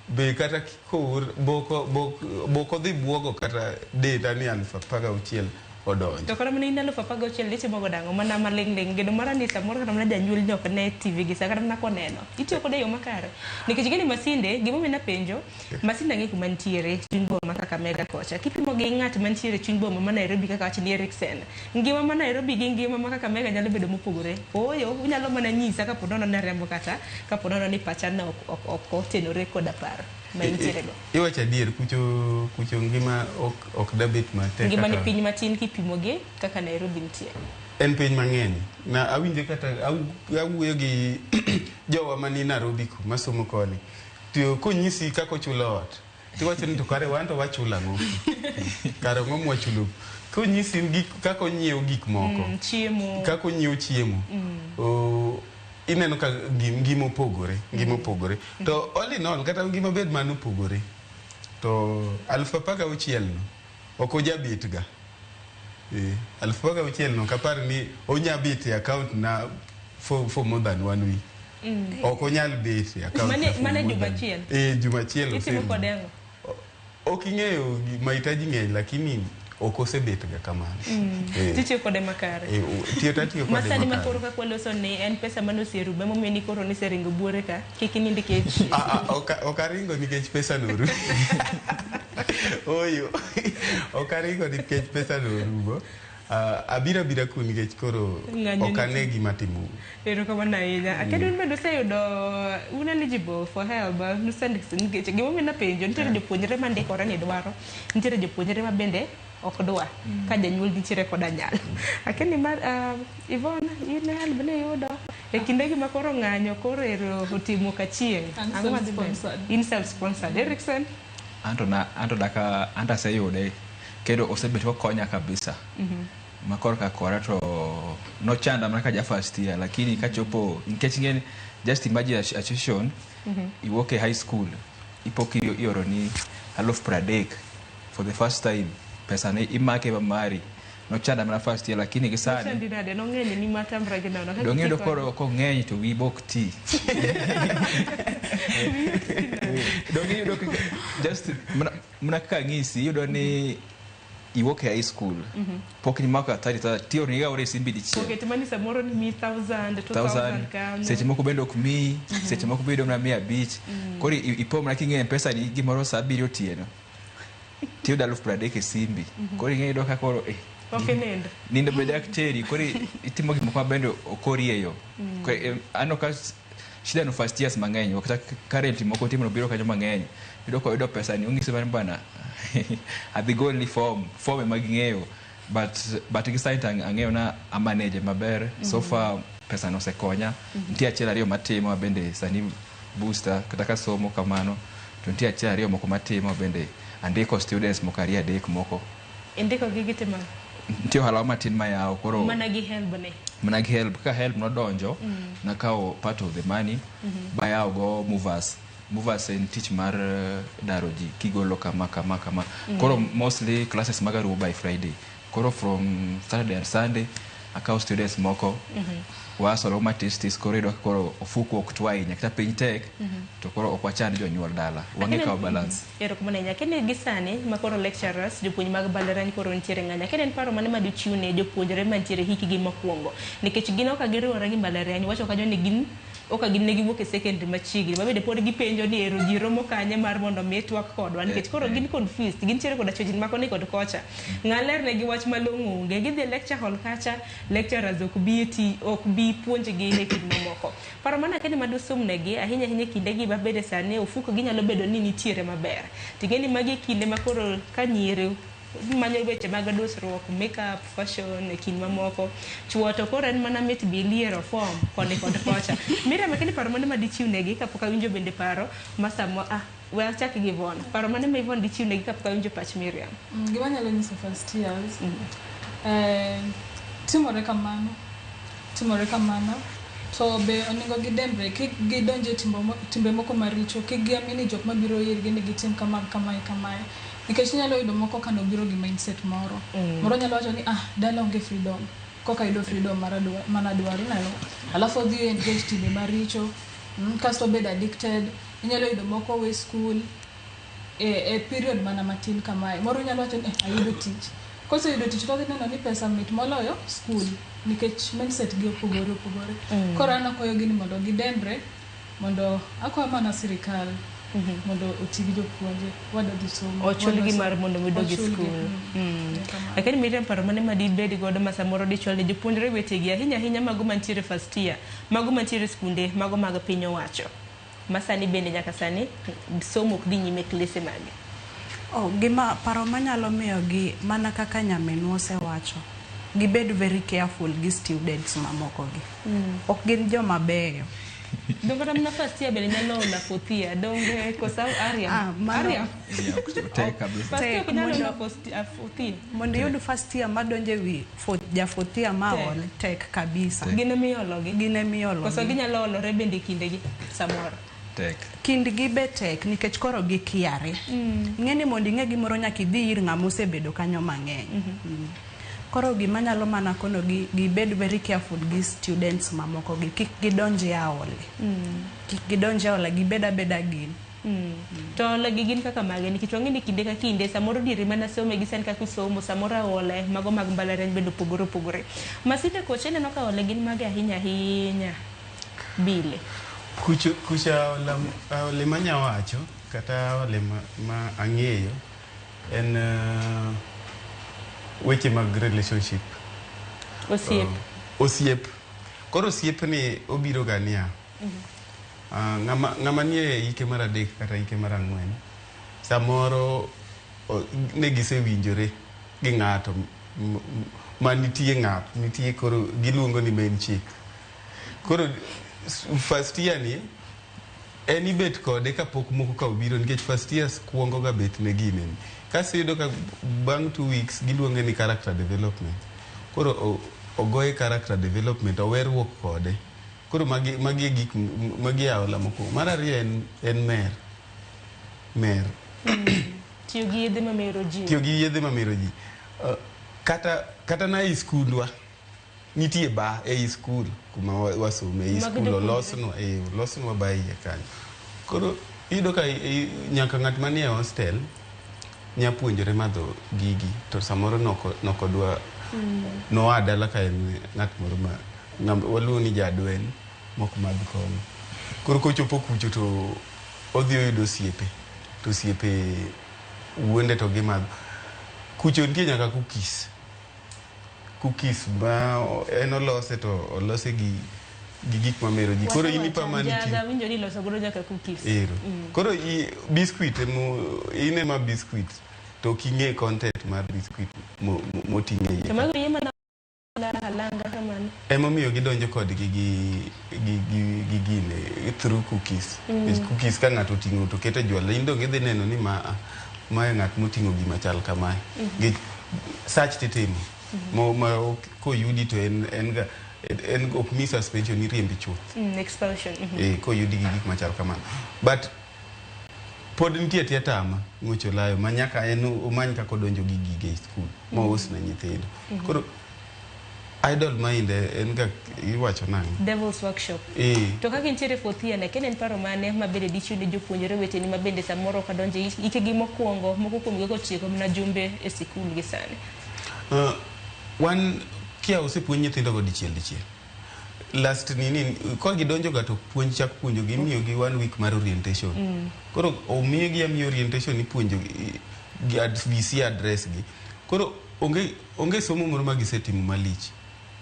be kata koor boko dhi buogo kata denda ni 16,000 odonjo. To kata mana in 16,000 itimo godo ang'o? Mana maling' ling', geno mara ni samoro kata mana janyuol ni ok ne TV gi sa kata mana koneno. Itiyo kode e yo makare. Nikech ing'e ni Masinde, gimomiyo napenjo, Masinde ang'e kuma nitiere chuny boma Kakamega kocha. Kipimo gi ng'at mantiere chuny boma ma Nairobi kaka wach ni Eriksen. Ngima ma Nairobi gi ngima ma Kakamega nyalo bedo mopogore. Ooyo, unyalo mana nyisa kapo nono ni ariambo kata kapo nono ni pacha ne ok otenore koda paro ma intiere go. Iwacho adier, kucho ngima ok dabet matek. Ngima ni piny matin kipimo gi kaka Nairobi nitie. En piny mang'eny. Na awinjo kata awuoyo gi jowa mani Nairobi ku masomo koni. To konyisi kaka ochulo ot, tiwacho ni to kare wan to wachulo ang'o? Kare ang'o mwachulo? Konyisi kaka onyiewo gik moko. Chiemo. Kaka onyiewo chiemo. Ineno ka ngima opogore, ngima opogore. To all in all, kata ngima bed mano opogore. To 16,000 no, ok ojabet ga. 16,000 no, kapar ni onya bet e account na for more than 1 week. Ok onyal bet e account na for Mane more juma than achiel? Juma achiel Itimo oserumo. kode ang'o? Ok ing'eyo mahitaji ng'eny, lakini ok osebet ga kamano. Titiyo kode makare. Tiyo to atiyo kode Masani makare. makoro kaka waloso ni en pesa mane oserumo, emomiyo ni koro niseringo buore ka, kik inind kech. Ok aringo nikech pesa norumo. Oyo. Ok aringo nikech pesa norumo. Abiro abira ku nikech koro Ng'anyo ok ane nitie. gima timo. Erokamano ahinya. Akendo un bende useyudo un eligible for HELB, nikech gimomiyo napenjo, nitiere jopuonjre mandikore ni dwaro, nitiere jopuonjre ma bende ok dwa ka janyuol nitiere koda nyalo. Akeni mar Yvonne, in HELB ne iyudo e kindegi ma koro ng'anyo koro ero otimo kachieng'. An Ang'o madhi mbele? self-sponsored. In self-sponsored. Erikson? Anto daka anto aseyude kendo osebet kokonya kabisa. Ma korka kora to nochanda mana ka ja first year, lakini kachopo nikech ing'e just imagine a situation, iwuok e high school ipok ioro ni 30,000 for the first time, pesa ne imake ma mari. Nochanda mana first year, lakini gi sani Nochandi nade? Nong'eny ni matamra gi nono. Dong' iyudo koro kong'eny to wiyi bok ti. Dong' iyudo just mana kaka ang'isi, iyudo ni iwuok e high school, pok nimako atari tioroni ga ore simbi dichiel. Oket mani samoro ni mi 1,000, 2,000 kanyo. Seche moko bende ok miyi, seche moko be iyudo mana 500. Koro ipo mana king'eyo M-Pesa ni gimoro saa 7 otieno. Tiyudo 30,000 e simbi. Koro ing'eyo iyudo ka koro Ok inind. Nindo bende ok teri, koro itimo gik moko ma bende ok orieyo. Koro, aneno ka shida no first years mang'eny, ok kata currently moko timo biro kanyo mang'eny. Iyudo ka oyudo pesa ni ong'isi mana bana adhi golni form, form ema ging'eyo. But gi sani to ang'eyo na a manage maber. So far pesa no osekonya. Nitie achiel ariyo matimo bende sani booster kata ka somo kamano to nitie achiel ariyo moko matimo bende andiko students moko ariyo adek moko. Indiko gi gitimo ang'o? Nitie ohala matin mayawo koro Mana gi HELB ne. Mana gi HELB. Kaka HELB nodonjo, nakawo part of the money, bayawo go movers. Movers en tich mar daro ji kigolo kama kama kama. Koro mostly classes maga rumo by Friday. Koro from Saturday and Sunday akawo students moko. Wasolo matis tis koro iyudo ka koro ofuku ok twa ahinya kata piny tek to koro ok wachand jonyuol dala. Wang'e kawo balance. Erokamano ahinya. Akeni gi sani ma koro lecturers, jopuonj mag mbalariany koro nitiere ng'anyo. Akeni en paro mane maduchiw ne jopuonjre mantiere hikgi mokwongo. Nikech gin ok giriwore gi mbalariany, wacho kanyo ni gin ok gin ne giwuok e secondary machiegni. Ma bende pod gipenjo ni ero ji romo kanye mar mondo mi twak kodwa. Nikech koro gin confused, gintiere koda chochni ma koni kod kocha. Ng'a lerne gi wach malong'o onge. Gidhi e lecture hall kacha, lecturers ok bi ti, ok bi puonjgi e kind mamoko. Paro mana akeni madusum negi, ahinya ahinya e kindegi ma bende sani ofuko gi nyalo bedo ni nitiere maber. Ting'e ni magi e kinde ma koro ka nyiri manyo weche mag dusruok, makeup, fashion e kind mamoko. Chuo to koro en mana mit bi liero form koni kod kocha. Miriam, akeni paro mane ma dichiw negi kapok awinjo bende paro ma samo we achak gi Yvonne. Paro mane ma Yvonne dichiw negi kapok awinjo pach Miriam? Gima anyalo nyiso first years, timore kamano, timore kamano to be onego gidembre, kik gidonje timbe moko maricho, kik giamini jok mabiro irgi ni gitim kama kamae kamae, nikech inyalo yudo moko kanobiro gi mindset moro. Moro nyalo wacho ni ah, dala onge freedom, koka yudo freedom manadwaro ineno, alafu odhi engage timbe maricho, kasto obed addicted. Inyalo yudo moko we school e period mana matin kamae. Moro nyalo wacho ni eh, ayudo tich, koseyudo tich to odhi neno ni pesa mit moloyo school, nikech mindset gi opogore opogore. Koro an akwayogi ni mondo gidembre, mondo akwayo mana sirikal mondo oti gi jopuonje wadwa dhi somo. Ochulgi wadwa mar mondo mi dog e ochulgi, skul. Kamano. Lakini Miriam, paro mane ma dibed godo ma samoro dichwal ne jopuonjre wetegi, ahinya ahinya mago mantiere first year, mago mantiere skunde, mago mag piny owacho, ma sani bende nyaka sani somo ok dhi nyime e klese mage? Oh, gima paro manyalo miyogi mana kaka nyaminwa osewacho, gibed very careful gi students mamoko gi. Ok gin joma beyo. Donge kata mana first year bende nyalo ola fourth year, donge kosa Ariam? Ah, Ariam? Tek kabisa. First year Tek, ok nyalo ola fourth year. Mondo iyud first year madonjo e wi ja fourth year ma Tek. ol tek kabisa. Gin emiologi? Gin emiologi. Koso ginyalo olore bende kindegi samoro? Tek. Kindgi be tek nikech koro gikiare. Ing'e ni mondo ing'e gimoro nyaka idhi ir ng'ama osebedo kanyo mang'eny. Koro gima nyalo mana konogi, gibed very careful gi students mamoko gi, kik gidonj e aole. Kik gidonj e aola, gibed abeda gin. To ola gi gin kaka mage? Nikech wang'e ni kinde ka kinde samoro diere mana somo gi sani kaka usomo, samoro aole mago mag mbalariany bende opogore opogore. Masinde kocha ineno ka ole gin mage ahinya ahinya bile? Kucho, kucha aole manya wacho kata aole ma ang'eyo en weche mag relationship. Osiep. Osiep. Koro osiep ni obiro ga niya. Ng'ama nie hike mar adek kata hike mar ang'wen samoro ne gisewinjore gi ng'ato ma nitie ng'at nitie, koro giluongo ni main chick. Koro first year ni en ibet kode kapok moko ka obiro, nikech first years kuongo ga bet ne gineni. Kasto iyudo ka bang' 2 weeks giluonge ni character development. Koro ogoye character development, oweruok kode. Koro magi e gik magi e aola mokwongo. Mar ariyo en mer mer. Tiyo gi yedhe mamero ji. Tiyo gi yedhe mamero ji. Kata na ei skundwa nitie ba ei skul kuma wasome ei Mag skul jopuonjre. olosnwa ba iye kanyo. Koro iyudo ka nyaka ng'at manie hostel nya puonjore madho gigi, to samoro nokodwa noa dala ka en ng'at moro ma waluongo ni jadwen mok madh kong'o. Koro kochopo kucho to odhi oyudo osiepe, to osiepe wuonde to gimadho. Kucho nitie nyaka cookies. Cookies ma en olose to olose gi gik mamero ji. Koro in ipama ni Njaga winjo ni iloso godo nyaka cookies. Ero. Koro i biscuit emo in ema biscuit to ok ing'e content mar biscuit moting'e iye. To mago yie mana alanga kamano. Emomiyo gidonjo kodgi gi gine through cookies. Nikech cookies ka ng'ato oting'o to keto e jwala, in dong idhi neno ni ma mae ng'at moting'o gima chal kamae. Nikech search titimo. Ma koyudi to en ga en ok mi suspension, iriembi chuth. Expulsion. Koyudi gi gik machal kamano. But pod nitie tie tama ng'uech olayo ma nyaka en omany kaka odonjo gi gige e skul ma ous ne nyithindo. Koro idle mind en ga iwacho nang'o? Devil's workshop. To kaka intiere fourth year ne, en paro mane ma bende dichiw ne jopuonjre weteni ma bende samoro ok odonjo e hikegi mokwongo, moko kuomgi kotieko mana jumbe e sikul gi sani? Wan kia osepuonj nyithindogo dichiel dichiel. Last nini ka gidonjo ga to puonj chak puonjogi, imiyogi one week mar orientation. Koro omiyogi amiyo orientation, ipuonjo gi VC address gi. Koro onge somo moro ma gisetimo malich.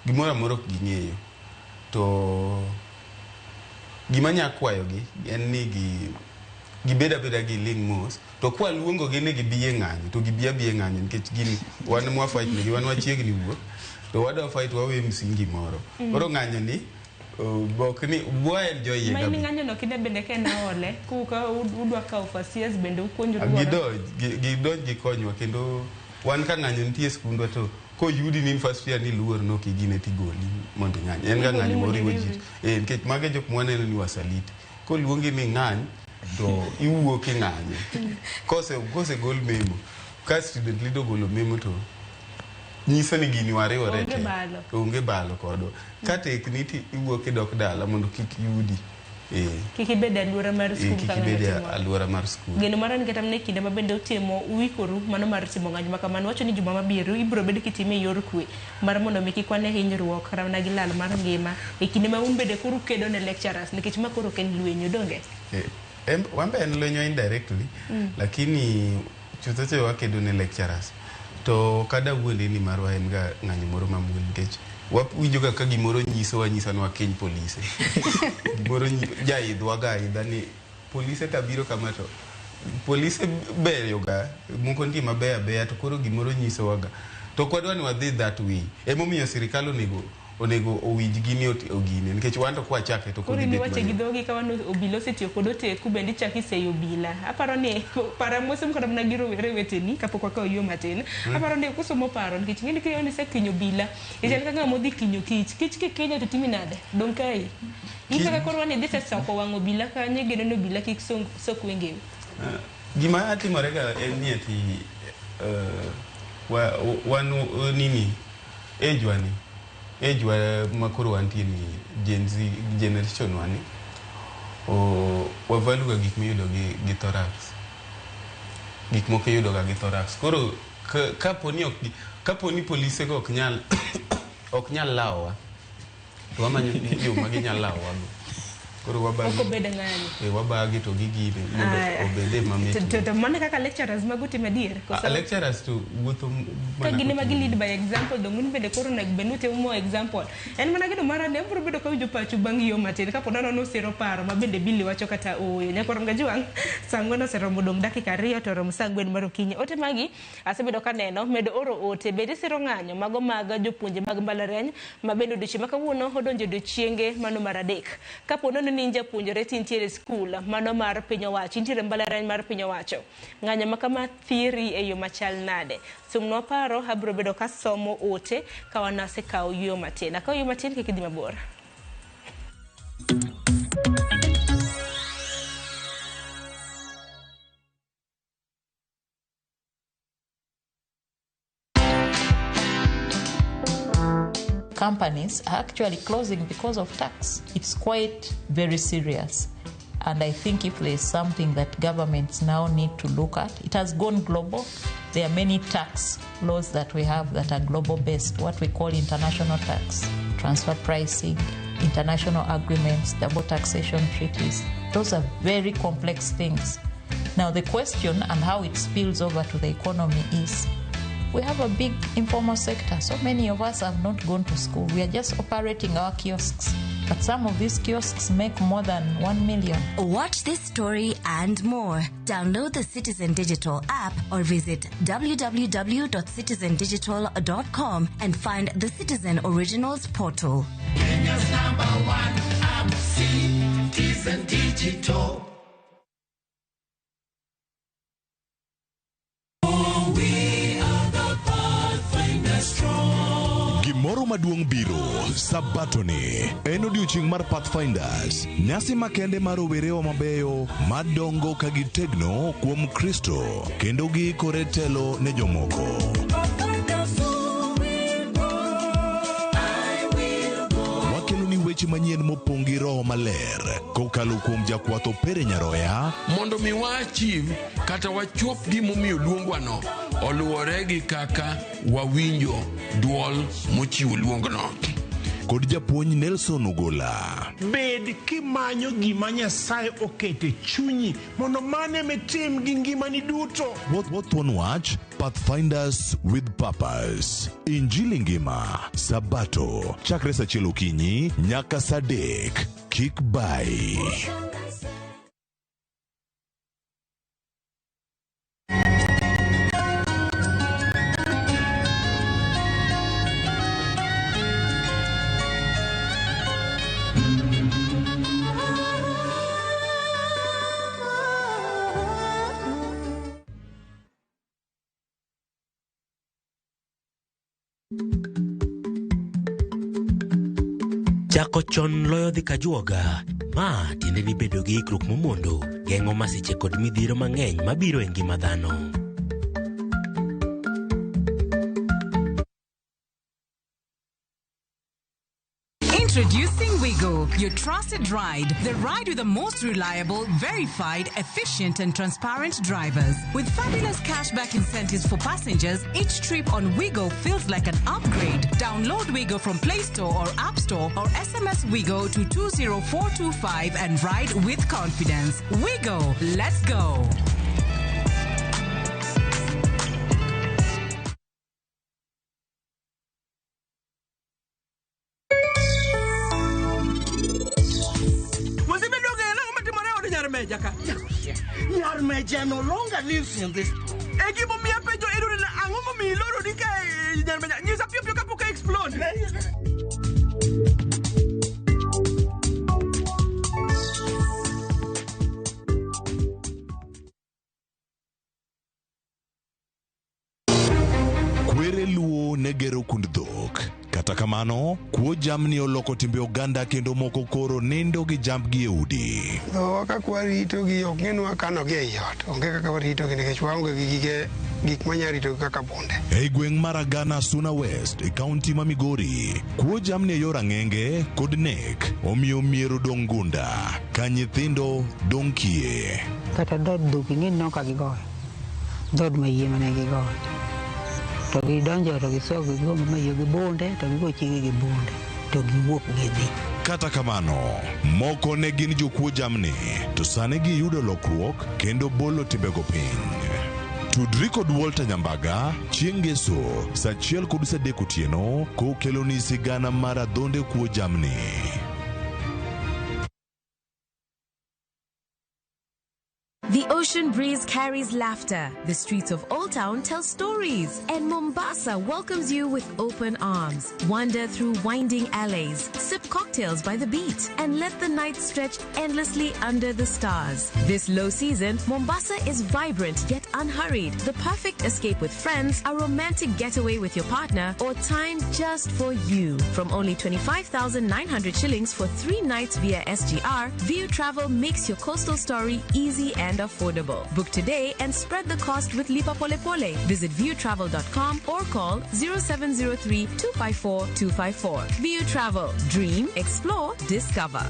Gimoro amora ok ging'eyo. To gima anya kwayogi en ni gi Gibed abeda gi ling' mos. To kwa luongo gi ni gibi e ng'anyo, to gibi abi e ng'anyo nikech gin wan mwa fight negi, wan wachiegni wuok. To wadwa fight wawe msingi moro. Koro ng'anyo ni ok ni wa enjoy Ma ga in be. ng'anyo no kinde bende ka en aole, ka udwa kawo first years bende upuonjoru godo. Gidonj gikonywa kendo wan ka ng'anyo nitie e skundwa to koyudi ni in first year ni luor nok igine tigoli mondo ing'any. En ga Igoli ng'anyo mondo moriwo ji. iriwri. Eh, nikech mago e jok mwaneno ni wasaliti. Koluongi ni ng'any to iwuok ing'anyo. Kosegol memo, ka student leader ogolo memo to nyiso ni gini wariwore Onge te. balo. Onge balo kodwa. Ka tekni to iwuok idok dala mondo kik yudi. Eh, Kik ibed e aluora mar eh, skul kik ka ng'anyo ibed e timore. aluora mar skul. Geno mara ni kata mana e kinde ma bende utimo uikoru mano mar timo ng'anyo ma kamano wacho ni juma mabiro ibiro bed kitime e yor kwe mar mondo mi kik wane hinyruok kata mana gi lal mar ngima e kinde ma un bende koro ukedo ne lecturers nikech ma koro ok en lwenyo donge. Eh, wan be en lwenywa indirectly lakini chutho cha wakedo ne lecturers to kada wuondi ni marwa en ga ng'anyo moro mamuol nikech wawinjo ga ka gimoro nyisowa nyisa ni wakiny polise gimoro jaidhwa ga aidha ni polise ka biro kama to polise beyo ga moko nitie mabeyo abeya to koro gimoro nyisowa ga to ok wadwa ni wadhi that way emomiyo sirikal onego owinj gini ogine nikech wan to kwachake to Koro kodhi in bet iwache gi mayot. dhogi ka wan obila osetiyo kod oteku bende ichako iseyo obila. Aparo ni para mosom kata mana gi rowere weteni kapok wakawo yo matin. Aparo ni kusomo paro nikech ing'eni ka isekinyo obila ichal ka ng'ama odhi kinyo kich. Kich kikinyo to timi nade? Dong' kae. In kaka koro wan idhi sesoko wang' obila kanyo igeno ni obila kik sok wengeu. Gima timore ga en ni ati wan nini age wa ni age wa ma koro wantie ni Gen Z generation wa ni wa value ga gik miyudo gi thorax. Gik moko iyudo ga gi thorax. Koro kapo ni polise go ok nyal lawowa to wamanyo yo ma ginyal lawowa go. Koro wabagi. Ok obed ng'anyo. Eh, wabagi to gigine mondo Aya. obede mamit. To mano kaka lecturers mago timo adier? Koso? Lecturers to wuotho Ka mana gin ema kotimo. gi lead by example dong' un bende koro onego bed ni utimo more example. En mana gino mar ne abiro bedo kawinjo pachu bang' yo matin kapo nono nusiro paro ma bende Billy wacho kata ooyo. Nyakwar Mgajuang' saa ang'wen oseromo dong' dakika 2 to oromo saa ang'wen mar okinyi. Ote magi asebedo kaneno medo oro ote bende isiro ng'anyo mago mag jopuonje mag mbalariany ma bende odiochieng' ma kawuono odonjo e odiochienge mano mar 3. Kapo nono ni in japuonjre to intiere e skul mano mar piny owacho, intiere mbalariany mar piny owacho. Ng'anyo ma kama thiri e yo machal nade? Sumnwa paro abiro bedo kasomo ote ka wan asekawo yueyo matin. Akawo yueyo matin kik idhi mabor. Companies are actually closing because of tax. It's quite very serious. And I think if there's something that governments now need to look at, it has gone global. There are many tax laws that we have that are global based, what we call international tax, transfer pricing, international agreements, double taxation treaties. Those are very complex things. Now the question and how it spills over to the economy is, we have a big informal sector. So many of us have not gone to school. We are just operating our kiosks. But some of these kiosks make more than 1 million. Watch this story and more. Download the Citizen Digital app or visit www.citizendigital.com and find the Citizen Originals portal. Kenya's #1 app, Citizen Digital. Gimoro maduong' biro Sabatoni en odiochieng' mar Pathfinders, nyasi makende mar rowerewa mabeyo madongo ka gitegno kuom Kristo kendo giikore telo ne jomoko. Wakelo ni weche manyien mopong' gi Roho Maler kokalo kuom jakwath Opere Nyaroya mondo mi wa achieve kata wachop gimomiyo luongwano oluwore gi kaka wawinjo duol mochiwo luongno. Kod japuonj Nelson Ogola. Bed kimanyo gima Nyasaye okete chunyi mondo mane mitim gi ngimani duto. Wathuon wach Pathfinders with Purpose. Injili ngima Sabato chakre saa achiel okinyi nyaka saa adek. Kik bai. Chako chon loyo dhi kajuoga. Ma tiende ni bedo gi ikruok momondo geng'o masiche kod midhiero mang'eny mabiro e ngima dhano. Introducing Wigo, your trusted ride. The ride with the most reliable, verified, efficient, and transparent drivers. With fabulous cashback incentives for passengers, each trip on Wigo feels like an upgrade. Download Wigo from Play Store or App Store or SMS Wigo to 20425 and ride with confidence. Wigo, let's go. Wasebedo ga ang'o matimore e od nyar meja ka? Nyar meja no longer lives in this E gimomiyo apenjo Edwin ang'o momiyo iloroni ka e nyar meja? Nyisa piyo piyo kapok a explode. Kwere Luo ne gero kund dhok. Kata kamano, kuo jamni oloko timbe oganda kendo moko koro nindo gi jambgi e udi. Dhowa kaka waritogi ok ng'e ni wakanogi ei ot. Onge kaka waritogi nikech waonge gi gige gik manya ritogi kaka bunde. Ei gweng' mar Agana Suna West e kaunti ma Migori, kuo jamni e yor ang'enge kod nek omiyo mier odong' gunda ka nyithindo dong' kiye. Kata dhood dhok ing'e ni nok gigoyo. Dhood mayie mane gigoyo. To gidonjo to gisogo gigo mayie gi bunde to gigo chiege gi bunde to giwuok gidhi. Kata kamano, moko ne gin jokuo jamni to sani giyudo lokruok kendo bolo timbego piny. Tudri kod Walter Nyambaga chieng' ngeso saa 1:30 otieno kokeloni sigana mar adhonde kuo jamni. The ocean breeze carries laughter. The streets of Old Town tell stories. And Mombasa welcomes you with open arms. Wander through winding alleys, sip cocktails by the beach, and let the night stretch endlessly under the stars. This low season, Mombasa is vibrant yet unhurried. The perfect escape with friends, a romantic getaway with your partner, or time just for you. From only 25,900 shillings for 3 nights via SGR, View Travel makes your coastal story easy and affordable. Book today and spread the cost with Lipa Pole Pole. Visit viewtravel.com or call 0703 254 254. View Travel. Dream, explore, discover.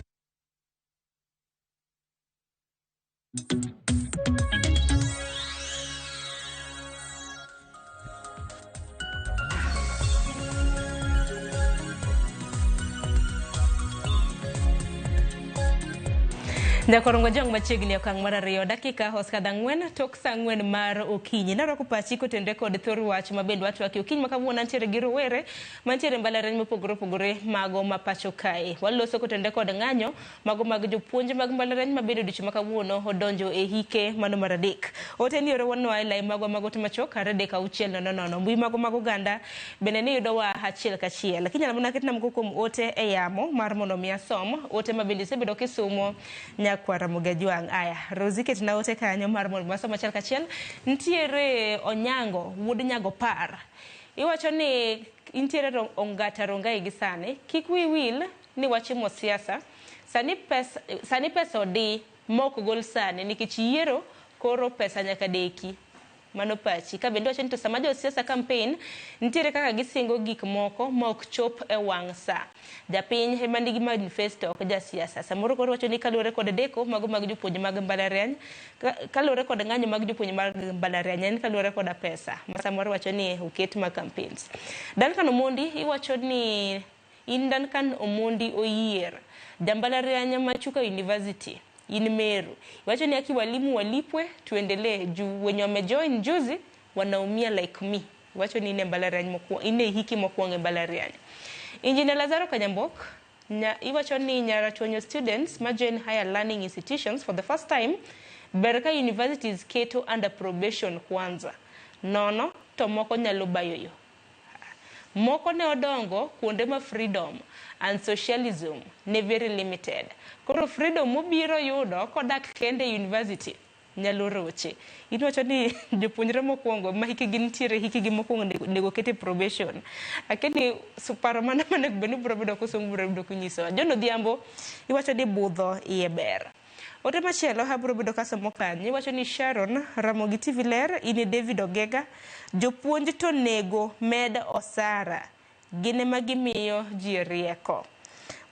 Nyakorongo jong machiegni e okang' mar 2 dakika osekadho 4 tok saa 4 mar okinyi. Narwako pachi kotenore kod thor wach ma bende watwaki okinyi ma kawuono antiere gi rowere mantiere e mbalariany mopogore opogore mago ma pacho kae. Waloso kotenore kod ng'anyo mago mag jopuonj mag mbalariany ma bende odiochieng' ma kawuono odonjo e hike mano mar 3. Ote ni oro wanwa e lai magwa mag ote machuok 2 3 6 0 0. Mbui mago mag oganda bende ni yudowa achiel kachiel. Kinyalo mana ketna moko kuom ote e yamo mar mondo mi asom ote ma bende isebedo kisumo nyakwara Mugajwang'. Aya, Rosie ketna ote kanyo mar mondo wasom achiel kachiel. Nitiere Onyango wuod Nyago Par. Iwacho ni intiere Ongata Rongai gi sani. Kik wi wil ni wachimo siasa. Sani pesa odi mok gol sani nikech yiero koro pesa nyaka deki. Mano pachi. Ka bende wacho ni to sama josiasa campaign nitiere kaka gisingo gik moko ma ok chop e wang' sa. Japiny ema nigi manifesto ok jasiasa. Samoro koro wacho ni kaluwore kod deko mago mag jopuonj mag mbalariany, kaluwore kod ng'anyo mag jopuonj mag mbalariany en kaluwore koda pesa. Ma samoro wacho ni oket ma campaigns. Duncan Omondi iwacho ni in Duncan Omondi Oyier, jambalariany ma Chuka University in Meru. Iwacho ni aki walimu walipwe tuendelee juu wenye wamejoin juzi wanaumia like me. Iwacho ni ine mbalariany mokuongo, ine hiki mokuongo mbalariany. Engineer Lazaro Kanyambok iwacho ni Nyarachuonyo students ma join higher learning institutions for the first time ber ka universities keto under probation kwanza. Nono to moko nyalo bayo yo. Moko ne odongo kuonde ma freedom and socialism ne very limited. Koro freedom mobiro yudo kodak kende university nyalo roche. Iwacho ni jopuonjre mokwongo ma hikgi nitiere hikgi mokwongo onego ket e probation. Akeni paro mana monego bed ni biro bedo kosomo biro bedo kunyisowa. John Odhiambo iwacho ni budho iye ber. Ote machielo abiro bedo kasomo kanyo iwacho ni Sharon Ramogi TV ler in David Ogega jopuonj to nego med osara gin ema gimiyo ji rieko.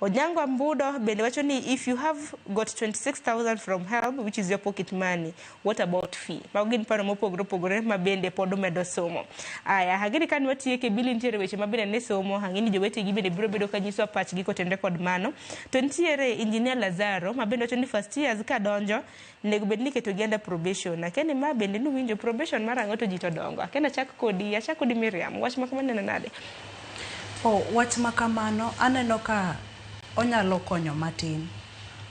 Onyango Ambudo bende wacho ni if you have got 26,000 from HELB which is your pocket money, what about fee? Mago gin paro mopogore opogore ma bende pod omedo somo. Aya, ageni kane watieke Billy nitiere weche ma bende ne somo, ang'e ni jowetegi bende biro bedo ka nyiso pachgi kotenore kod mano. To nitiere Engineer Lazaro ma bende wacho ni first years ka donjo nego bed ni iketogi under probation. Akia ni ma bende nuwinjo probation mar ang'o to ji to dongo. Akia ni achak kodi Miriam, wach ma kamano ineno nade? Oh, wach ma kamano aneno ka onyalo konyo matin.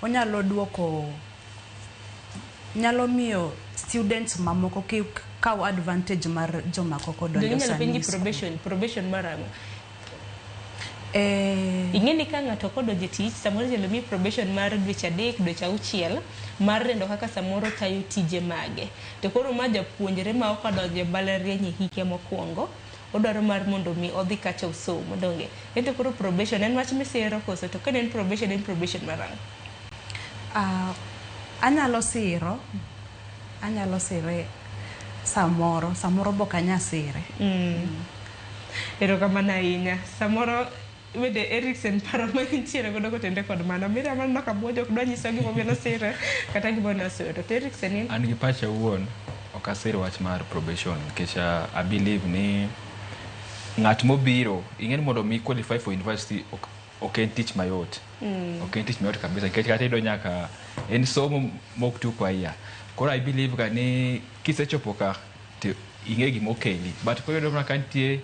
Onyalo duoko, nyalo miyo students mamoko kik kaw advantage mar joma kok odonjo Inyalo penji sani. probation mar ang'o? Ing'e ni ka ng'ato ok odonjo e tich, samoro inyalo miyi probation mar dweche 3, dweche 6 mar neno kaka samoro tayo tije mage. To koro ma japuonjre ma ok odonjo e mbalariany e hike mokwongo, odwaro mar mondo mi odhi kacha osom, donge? Ento koro probation en wach misiro koso? To ka en probation, en probation mar ang'o? Anyalo sire samoro bok anyal sire. Erokamano ahinya. Samoro bende Erikson paro ma intiere godo kotenore kod mano. Miriam aneno ka buonjo ok dwa nyiswa gimomiyo nosire kata gimomiyo nosiro. To Erikson in? An gi pacha awuon ok asir wach mar probation nikech I believe ni ng'at mobiro ing'e ni mondo mi qualify for university ok en tich mayot. Ok en tich mayot kabisa nikech kata iyudo nyaka en somo mok tuko ahinya. Koro I believe ga ni kisechopo ka to ing'e gima okeli. But koro iyudo mana ka nitie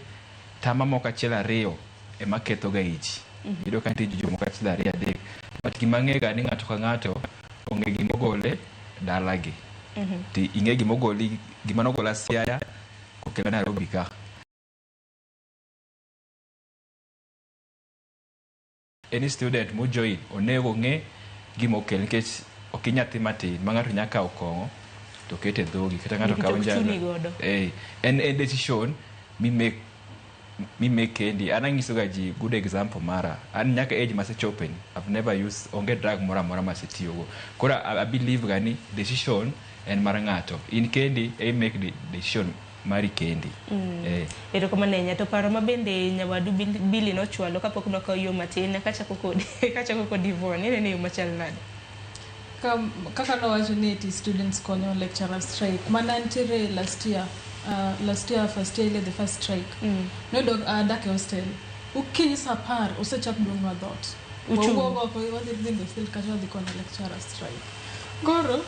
tama moko achiel ariyo ema ketho ga ich. Iyudo ka nitie jomoko achiel ariyo adek. But gima ang'eyo ga ni ng'ato ka ng'ato ong'e gima ogole dalagi. To ing'e gima ogoli, gima nogola Siaya kokela Nairobi ka. Any student mo join onego ng'e gima okel nikech ok inyathi matin ma ng'ato nyalo kawo kong'o to keto e dhogi kata ng'ato kawo njano. En decision mi make kendi. An ang'iso ga ji good example mara. An nyaka age masechope ni I've never used onge drug moro amora masetiyogo. Koro I believe ga ni decision en mar ng'ato. In kendi e make the decision mari kendi. Erokamano ahinya. To paro ma bende nyawadu Billy nochwalo kapok nokawo yo matin kachako kod Yvonne, ineno yo machal nade? Kaka nowacho ni eti students konyo lecturer strike. Mana nitiere last year first year ile the first strike. Noyudo adak e hostel. Okinyi saa 10 osechak duong'nwa dhoot. Wawuok oko wadhi dhi e hostel kacha wadhi konyo lecturer strike. Koro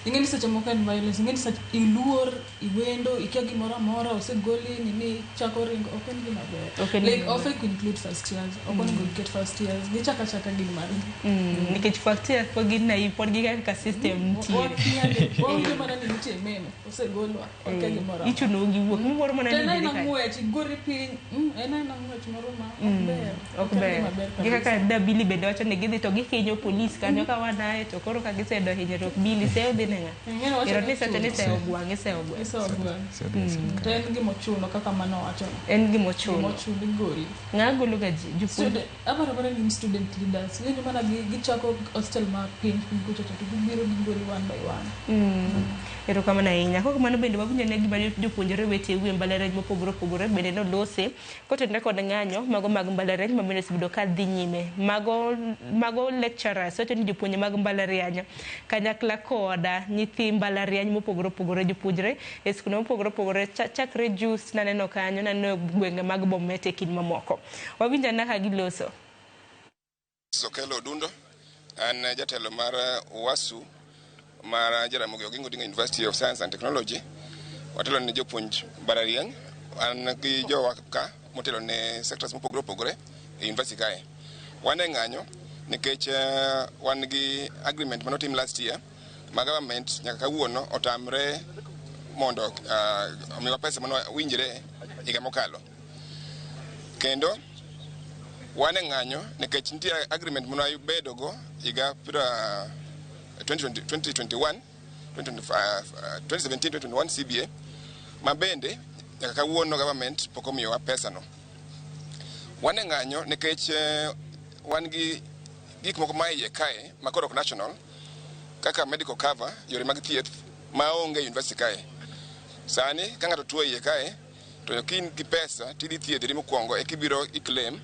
ing'e ni seche moko en violence, ing'e ni seche iluor, iwendo, ikia gimoro amora, osegoli nini, chako ringo, ok en gima ber. Like often include first years, ok onego giket first years, gichako achaka gin margi. Nikech first years pod gin naive, pod gikia kaka system nitiere. Wawinjo mana ni nitie memo, osegolwa, wakia gimoro amora. Ichunou gi wuok, miwuoro mana ni To en idhi aena kanye. ng'wech, igori piny, en aena ng'wech moro ma ok ber. Ok ber. Gi kaka da Billy bende wacho ni gidhi to gihinyo polis kanyo ka wanae to koro ka giseyudo hinyruok Billy seyo dhi ne ng'a? Ero ni sacho ni seyo gwang', iseyo gweng'. Iseyo gweng'. To en gima ochuno kaka mano wacho. En gima ochuno. Gima ochuno igoli. Ng'a golo ga ji? Jopuonj? Aparo mana ni student leaders. Ing'e mana gichako hostel ma piny kucho to gibiro gigoli one by one. Erokamano ahinya. Kok mano bende wawinjo ne gima jopuonjre weteu e mbalariany mopogore opogore bende nolose kotenore kod ng'anyo mago mag mbalariany ma bende osebedo ka dhi nyime. Mago lecturers wacho ni jopuonje mag mbalariany kanyakla koda nyithi mbalariany mopogore opogore jopuonjre e skunde mopogore opogore chakre JUST naneno kanyo naneno gwenge mag Bomet e kind mamoko. Wawinjo ane kaka giloso. Okello Odundo, an jatelo mar UASU mar Jaramogi Oginga Odinga University of Science and Technology. Watelo ne jopuonj mbalariany, an gi jowa ka motelo ne sectors mopogore opogore e university kae. Wan e ng'anyo nikech wan gi agreement manotim last year ma government nyaka kawuono otamre mondo omiwa pesa mane winjre higa mokalo. Kendo wan e ng'anyo nikech nitie agreement mane wabedogo higa 2021 2017-2021 CBA ma bende nyaka kawuono government pok omiyowa pesa no. Wan e ng'anyo nikech wan gi gik moko ma iye kae ma koro ok national kaka medical cover, yore mag thieth ma onge e university kae. Sani ka ng'ato tuo iye kae to ka in gi pesa tidhi thiedhri mokwongo eka ibiro i claim,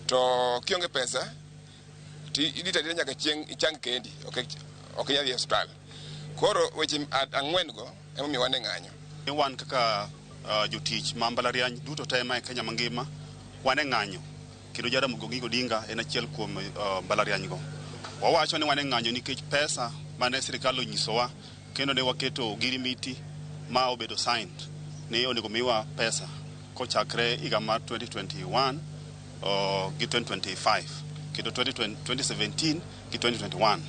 to kionge pesa ti idhi adhiya nyaka chieng' ichang kendi, ok inyal dhi e osiptal. Koro weche ang'wen go emomiyo wan e ng'anyo. Wan kaka jotich ma mbalariany duto te ma e Kenya mangima wan e ng'anyo kendo Jaramogi Oginga Odinga en achiel kuom mbalariany go. Wawacho ni wan e ng'anyo nikech pesa mane sirikal onyisowa kendo ne waketo ogirimiti ma obedo signed ni onego miwa pesa kochakre higa mar 2021 gi 2025 kendo 2017 gi 2021.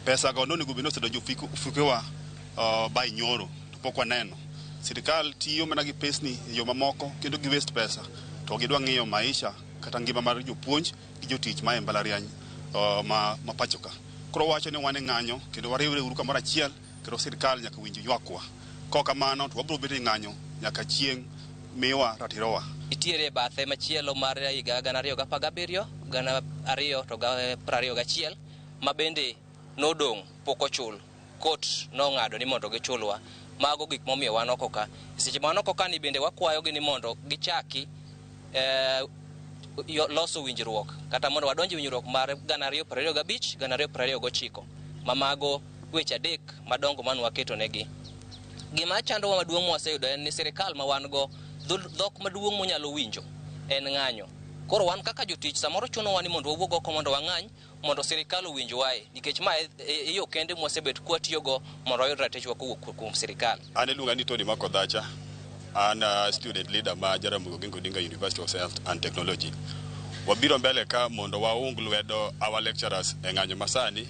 Pesa go nonego bed ni osedonjo ofukewa by nyoro to pok waneno. Sirikal tiyo mana gi pesni e yo mamoko kendo gi waste pesa to gidwa ng'iyo maisha kata ngima mar jopuonj gi jotich ma e mbalariany ma pacho ka. Koro wacho ni wan e ng'anyo kendo wariwre uru kamoro achiel kendo sirikal nyaka winj ywakwa. Kok kamano to wabiro bedo e ng'anyo nyaka chieng' miwa ratirowa. Nitiere bathe machielo mar higa 2017, 2021 ma bende nodong' pok ochul. Kot nong'ado ni mondo gichulwa. Mago gik momiyo wan oko ka. Seche ma wan oko ka ni bende wakwayogi ni mondo gichaki loso winjruok kata mondo wadonj e winjruok mar 2025, 2029 ma mago weche adek madongo mane waketo negi. Gima chandowa maduong' mwaseyudo en ni sirikal ma wan go dhok maduong' monyalo winjo en ng'anyo. Koro wan kaka jotich samoro chunowa ni mondo wawuog oko mondo wang'any mondo sirikal owinjwae nikech ma e yo kende mwasebet kwatiyogo mondo wayud ratichwa kowuok kuom sirikal. An iluonga ni Tony Makodhacha. An student leader ma Jaramogi Oginga Odinga University of Science and Technology. Wabiro mbele ka mondo waung lwedo our lecturers e ng'anyo masani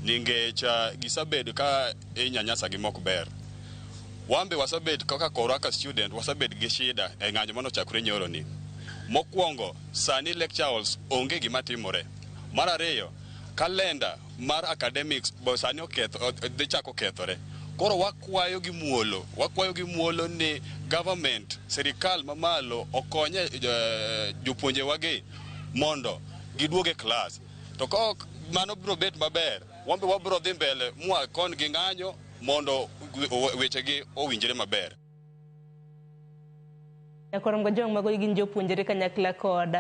nikech gisebedo ka inyanyasa gi mok ber. Wan be wasebet kaka korwa ka student wasebet gi shida e ng'anyo manochakre nyoro ni. Mokwongo, sani lecture halls onge gima timore. Mar ariyo, kalenda mar academics bo sani oketho, dhi chako kethore. Koro wakwayo gi muolo ni government, sirikal mamalo okonye jopuonjewagi mondo giduog e klas. To ka ok mano biro bet maber, wan be wabiro dhi mbele mwakon gi ng'anyo mondo wechegi owinjre maber. Nyakorom Gojwang' mago gin jopuonjre kanyakla kod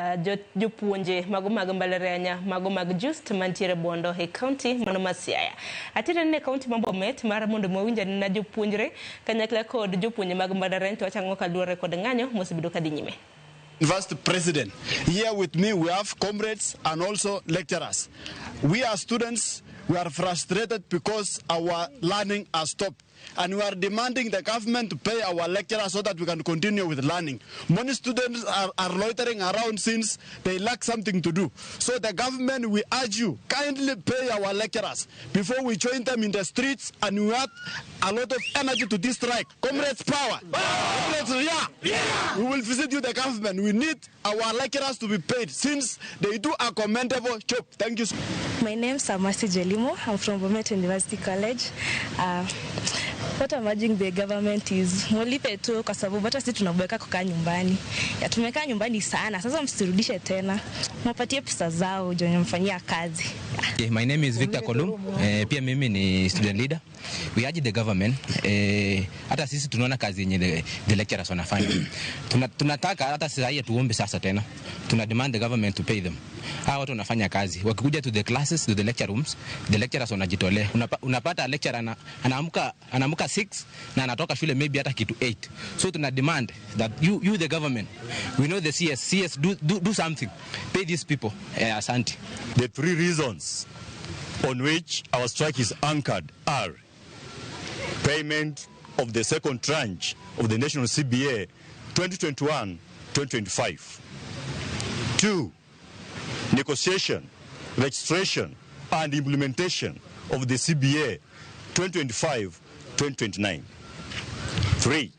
jopuonje mago mag mbalariany mago mag Just mantiere Bondo e county mano ma Siaya. Atiere ne county ma Bomet mar mondo mawinj anena jopuonjre kanyakla kod jopuonje mag mbalariany to wachang'o kaluwore kod ng'anyo mosebedo kadhi nyime. University president. Here with me we have comrades and also lecturers. We are students, we are frustrated because our learning has stopped. And we are demanding the government to pay our lecturers so that we can continue with learning. Many students are loitering around since they lack something to do. So the government, we urge you, kindly pay our lecturers before we join them in the streets, and we add a lot of energy to this strike. Comrades, power! Comrades, yeah! Yeah! We will visit you, the government. We need our lecturers to be paid since they do a commendable job. Thank you. My name is Samasi Jelimo. I'm from Bomet University College. What I'm urging the government is mulipe tu kwa sababu hata sisi tunaboeka kukaa nyumbani. Ya tumekaa nyumbani sana. Sasa msirudishe tena. Mwapatie pesa zao ndio mfanyia kazi. My name is Victor Kolum. Pia mimi ni student leader. We urge the government, hata sisi tunaona kazi yenye the lecturers wanafanya. Tunataka hata sasa tuombe sasa tena. Tuna demand the government to pay them. Hawa watu wanafanya kazi. Wakikuja to the classes, to the lecture rooms, the lecturers wanajitolea. Unapata lecturer anaamka 6 na anatoka shule maybe hata kitu 8. So tuna demand that you the government, we know the CS do something. Pay these people. Asante. The three reasons on which our strike is anchored are payment of the second tranche of the national CBA 2021-2025. 2, negotiation, registration, and implementation of the CBA 2025-2029. 3,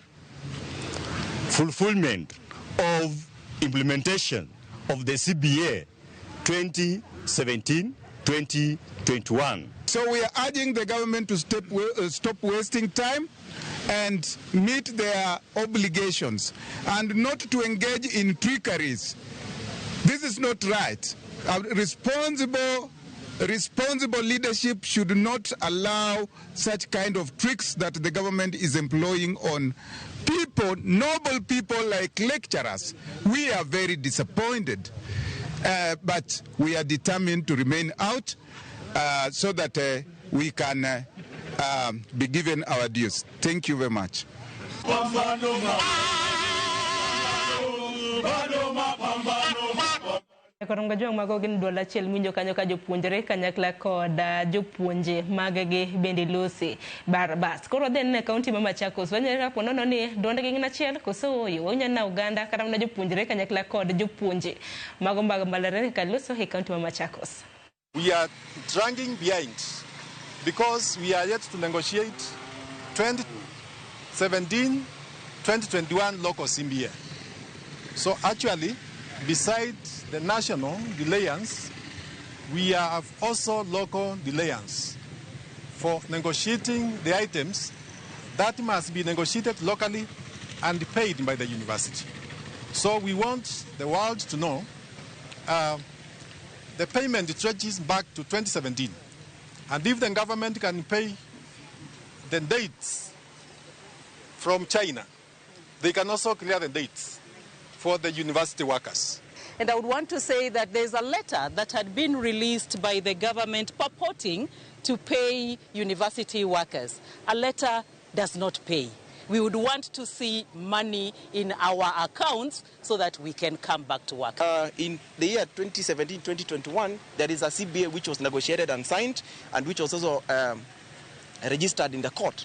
fulfillment of implementation of the CBA 2017-2021. So we are urging the government to stop wasting time and meet their obligations and not to engage in trickeries. This is not right. Responsible leadership should not allow such kind of tricks that the government is employing on people, noble people like lecturers. We are very disappointed, but we are determined to remain out so that we can be given our dues. Thank you very much. Koronga jwang' mago gin duol achiel winjo kanyo ka jopuonjre kanyakla kod jopuonje maggi bende losi bas. Koro wadhi neno e kaunti ma Machakos, wanyalo kapo nono ni duondgi gin achiel koso ooyo. Wanyalo neno Uganda kata mana jopuonjre kanyakla kod jopuonje mago mag mbalariany ka loso e kaunti ma Machakos. We are dragging behind because we are yet to negotiate 2017-2021 local CBA. So actually, besides the national delayance, we have also local delayance for negotiating the items that must be negotiated locally and paid by the university. So we want the world to know the payment stretches back to 2017. And if the government can pay the dates from China, they can also clear the dates for the university workers. And I would want to say that there's a letter that had been released by the government purporting to pay university workers. A letter does not pay. We would want to see money in our accounts so that we can come back to work. In the year 2017-2021, there is a CBA which was negotiated and signed and which was also registered in the court.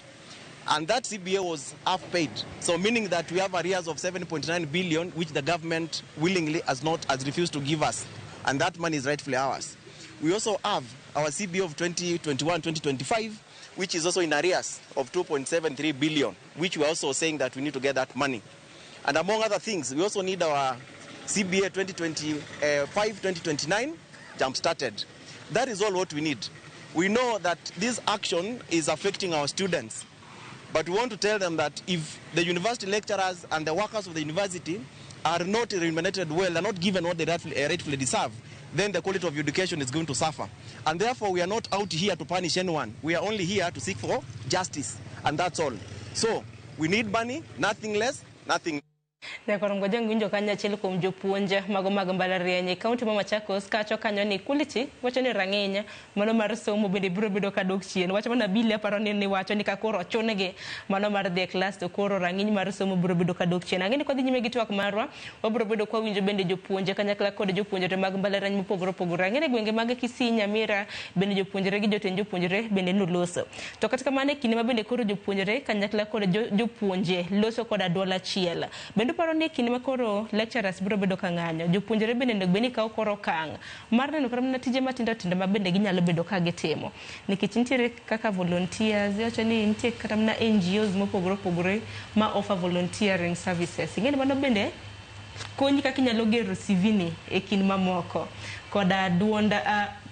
And that CBA was half paid. So meaning that we have arrears of 7.9 billion, which the government willingly has refused to give us. And that money is rightfully ours. We also have our CBA of 2021-2025, which is also in arrears of 2.73 billion, which we are also saying that we need to get that money. And among other things, we also need our CBA 2025-2029 jump-started. That is all what we need. We know that this action is affecting our students. But we want to tell them that if the university lecturers and the workers of the university are not remunerated well, are not given what they rightfully deserve, then the quality of education is going to suffer. And therefore, we are not out here to punish anyone. We are only here to seek for justice, and that's all. So we need money, nothing less, nothing. Nyakorongo jang winjo kanyo achiel kuom jopuonj mago mag mbalariany e kaunti ma Machakos kacho kanyo ni quality wacho ni rang'iny mano mar somo bende biro bedo ka dok chien. Wacho mana Bili aparo ni wacho ni ka koro ochun-gi mano mar dhi e klas to koro rang'iny mar somo biro bedo ka dok chien. Ang'e ni kwadhi nyime gi twak marwa wabiro bedo kwa winjo bende jopuonje kanyakla kod jopuonjre mag mbalariany mopogore opogore. Ang'e ni gwenge mag Kisii, Nyamira bende jopuonjre gi jotend jopuonjre bende noloso. To kata kamano e kinde ma bende koro jopuonjre kanyakla kod jopuonje loso koda duol achiel. Bende paro ni kinde ma koro lecturers biro bedo ka ng'anyo, jopuonjre bende onego bed ni kawo koro okang' mar neno kata mana tije matindo tindo ma bende ginyalo bedo ka gitimo. Nikech nitiere kaka volunteers, iwacho ni nitie kata mana NGOs mopogore opogore ma offer volunteering services. Ing'e ni mano bende konyi kaka inyalo gero CV ni e kind mamoko. Koda duond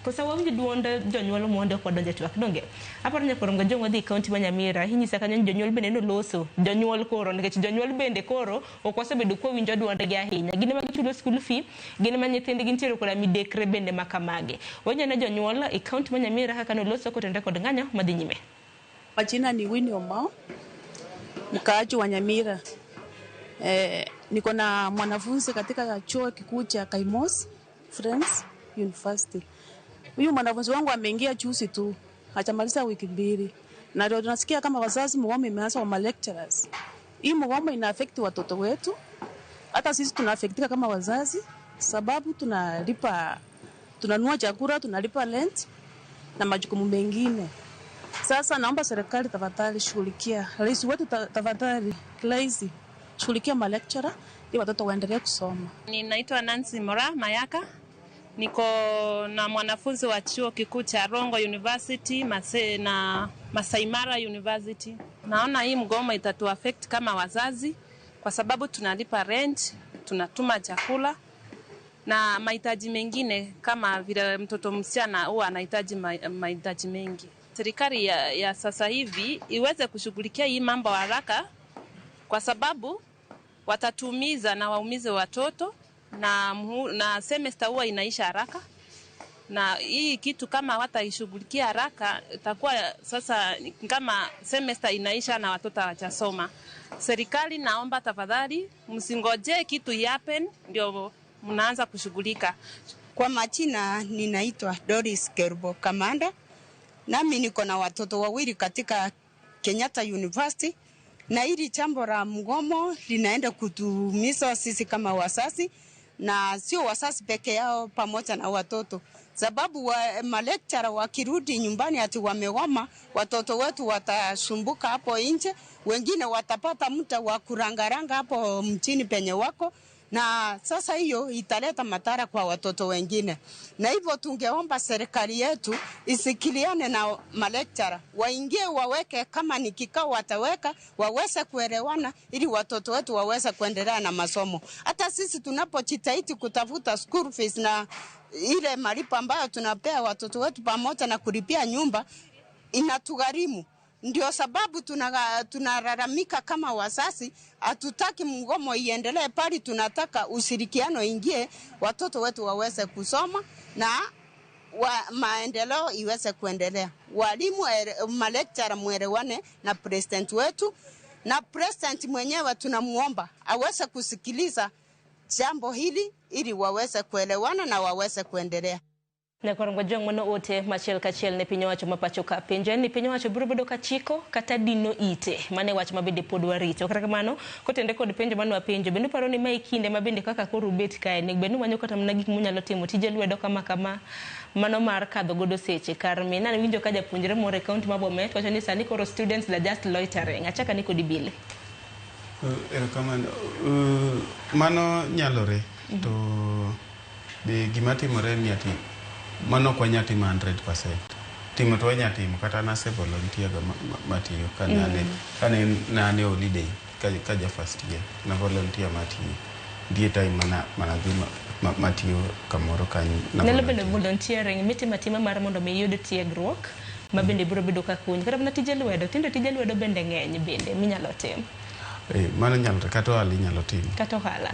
kosa wawinj duond jonyuol mondo ok wadonj e twak donge. Aparo nyakorongo jong wadhi e kaunti ma Nyamira inyisa kanyo ni jonyuol bende noloso jonyuol koro nikech jonyuol bende koro ok wasebedo kwa winjo duondgi ahinya. Gin ema gichulo school fee, gin ema nyithindgi nitiere koda midekre bende ma kamagi. Wanyalo jonyuol e kaunti ma Nyamira kaka noloso kotenore kod ng'anyo madhi nyime. Majina ni Winnie Omao, mkaaji wa Nyamira. Niko na mwanafunzi katika chuo kikuu cha Kaimos Friends University. Huyu mwanafunzi wangu ameingia juzi tu, hajamaliza wiki mbili. Na ndio tunasikia kama wazazi mgomo imeanza wa lecturers. Hii mgomo ina affect watoto wetu. Hata sisi tunaaffectika kama wazazi sababu tunalipa, tunanunua chakula, tunalipa rent na majukumu mengine. Sasa naomba serikali tafadhali shughulikia. Rais wetu tafadhali, rais shughulikia ma lecturer ili watoto waendelee kusoma. Ninaitwa Nancy Mora Mayaka. Niko na mwanafunzi wa chuo kikuu cha Rongo University na Masai Mara University. Naona hii mgomo itatu affect kama wazazi kwa sababu tunalipa rent, tunatuma chakula. na mahitaji mengine kama vile mtoto msichana huwa anahitaji mahitaji mengi. Serikali ya sasa hivi iweze kushughulikia hii mambo haraka, kwa sababu watatumiza na waumize watoto na semester huwa inaisha haraka, na hii kitu kama wataishughulikia haraka itakuwa sasa kama semester inaisha na watoto hawajasoma. Serikali naomba tafadhali msingojee kitu happen ndio mnaanza kushughulika. Kwa majina ninaitwa Doris Kerubo Kamanda, nami niko na watoto wawili katika Kenyatta University, na hili jambo la mgomo linaenda kutumiza sisi kama wazazi, na sio wazazi peke yao, pamoja na watoto, sababu malecturer wakirudi nyumbani ati wamegoma, watoto wetu watasumbuka hapo nje, wengine watapata muda wa kurangaranga hapo mchini penye wako, na sasa hiyo italeta madhara kwa watoto wengine. Na hivyo tungeomba serikali yetu isikiliane na malecturer, waingie waweke, kama ni kikao wataweka, waweze kuelewana ili watoto wetu waweze kuendelea na masomo. Hata sisi tunapojitahidi kutafuta school fees na ile malipo ambayo tunapea watoto wetu pamoja na kulipia nyumba, inatugharimu. Ndio sababu tunalalamika kama wazazi, hatutaki mgomo iendelee, bali tunataka ushirikiano ingie, watoto wetu waweze kusoma na maendeleo iweze kuendelea. Walimu, malecturer muelewane na president wetu, na president mwenyewe tunamuomba aweze kusikiliza jambo hili ili waweze kuelewana na waweze kuendelea. Nyakorongo jong mano ote machiel kachiel ne piny owacho ma pacho ka penjo en ni piny owacho biro bedo ka chiko kata dino ite mane wach ma bende pod warito. Kata kamano kotende kod penjo mane wapenjo bende paro ni mae kinde ma bende kaka koro ubet kae onego bed ni umanyo kata mana gik munyalo timo tije lwedo kama kama mano mar kadho godo seche kar mina winjo ka japuonjre moro e kaunti ma Bomet wacho ni sani koro students are just loitering. Achaka ni kodi bile. Erokamano. Mano nyalore to be gima timore ni ati mano ok wanyal timo 100%. Timo to wanyalo timo, kata nase volunteer ga matiyo kane nane holiday ka ja first year na volunteer matiyo. Nitie time mana dhi matiyo kamoro kanyo. Nyalo bedo volunteering mitimo atima mar mondo mi iyud tiegruok ma bende biro bedo ka konyi. Kata mana tije lwedo, tinde tije lwedo bende ng'eny bende minyalo tim. Mano nyalore, kata ohala inyalo timo. Kata ohala.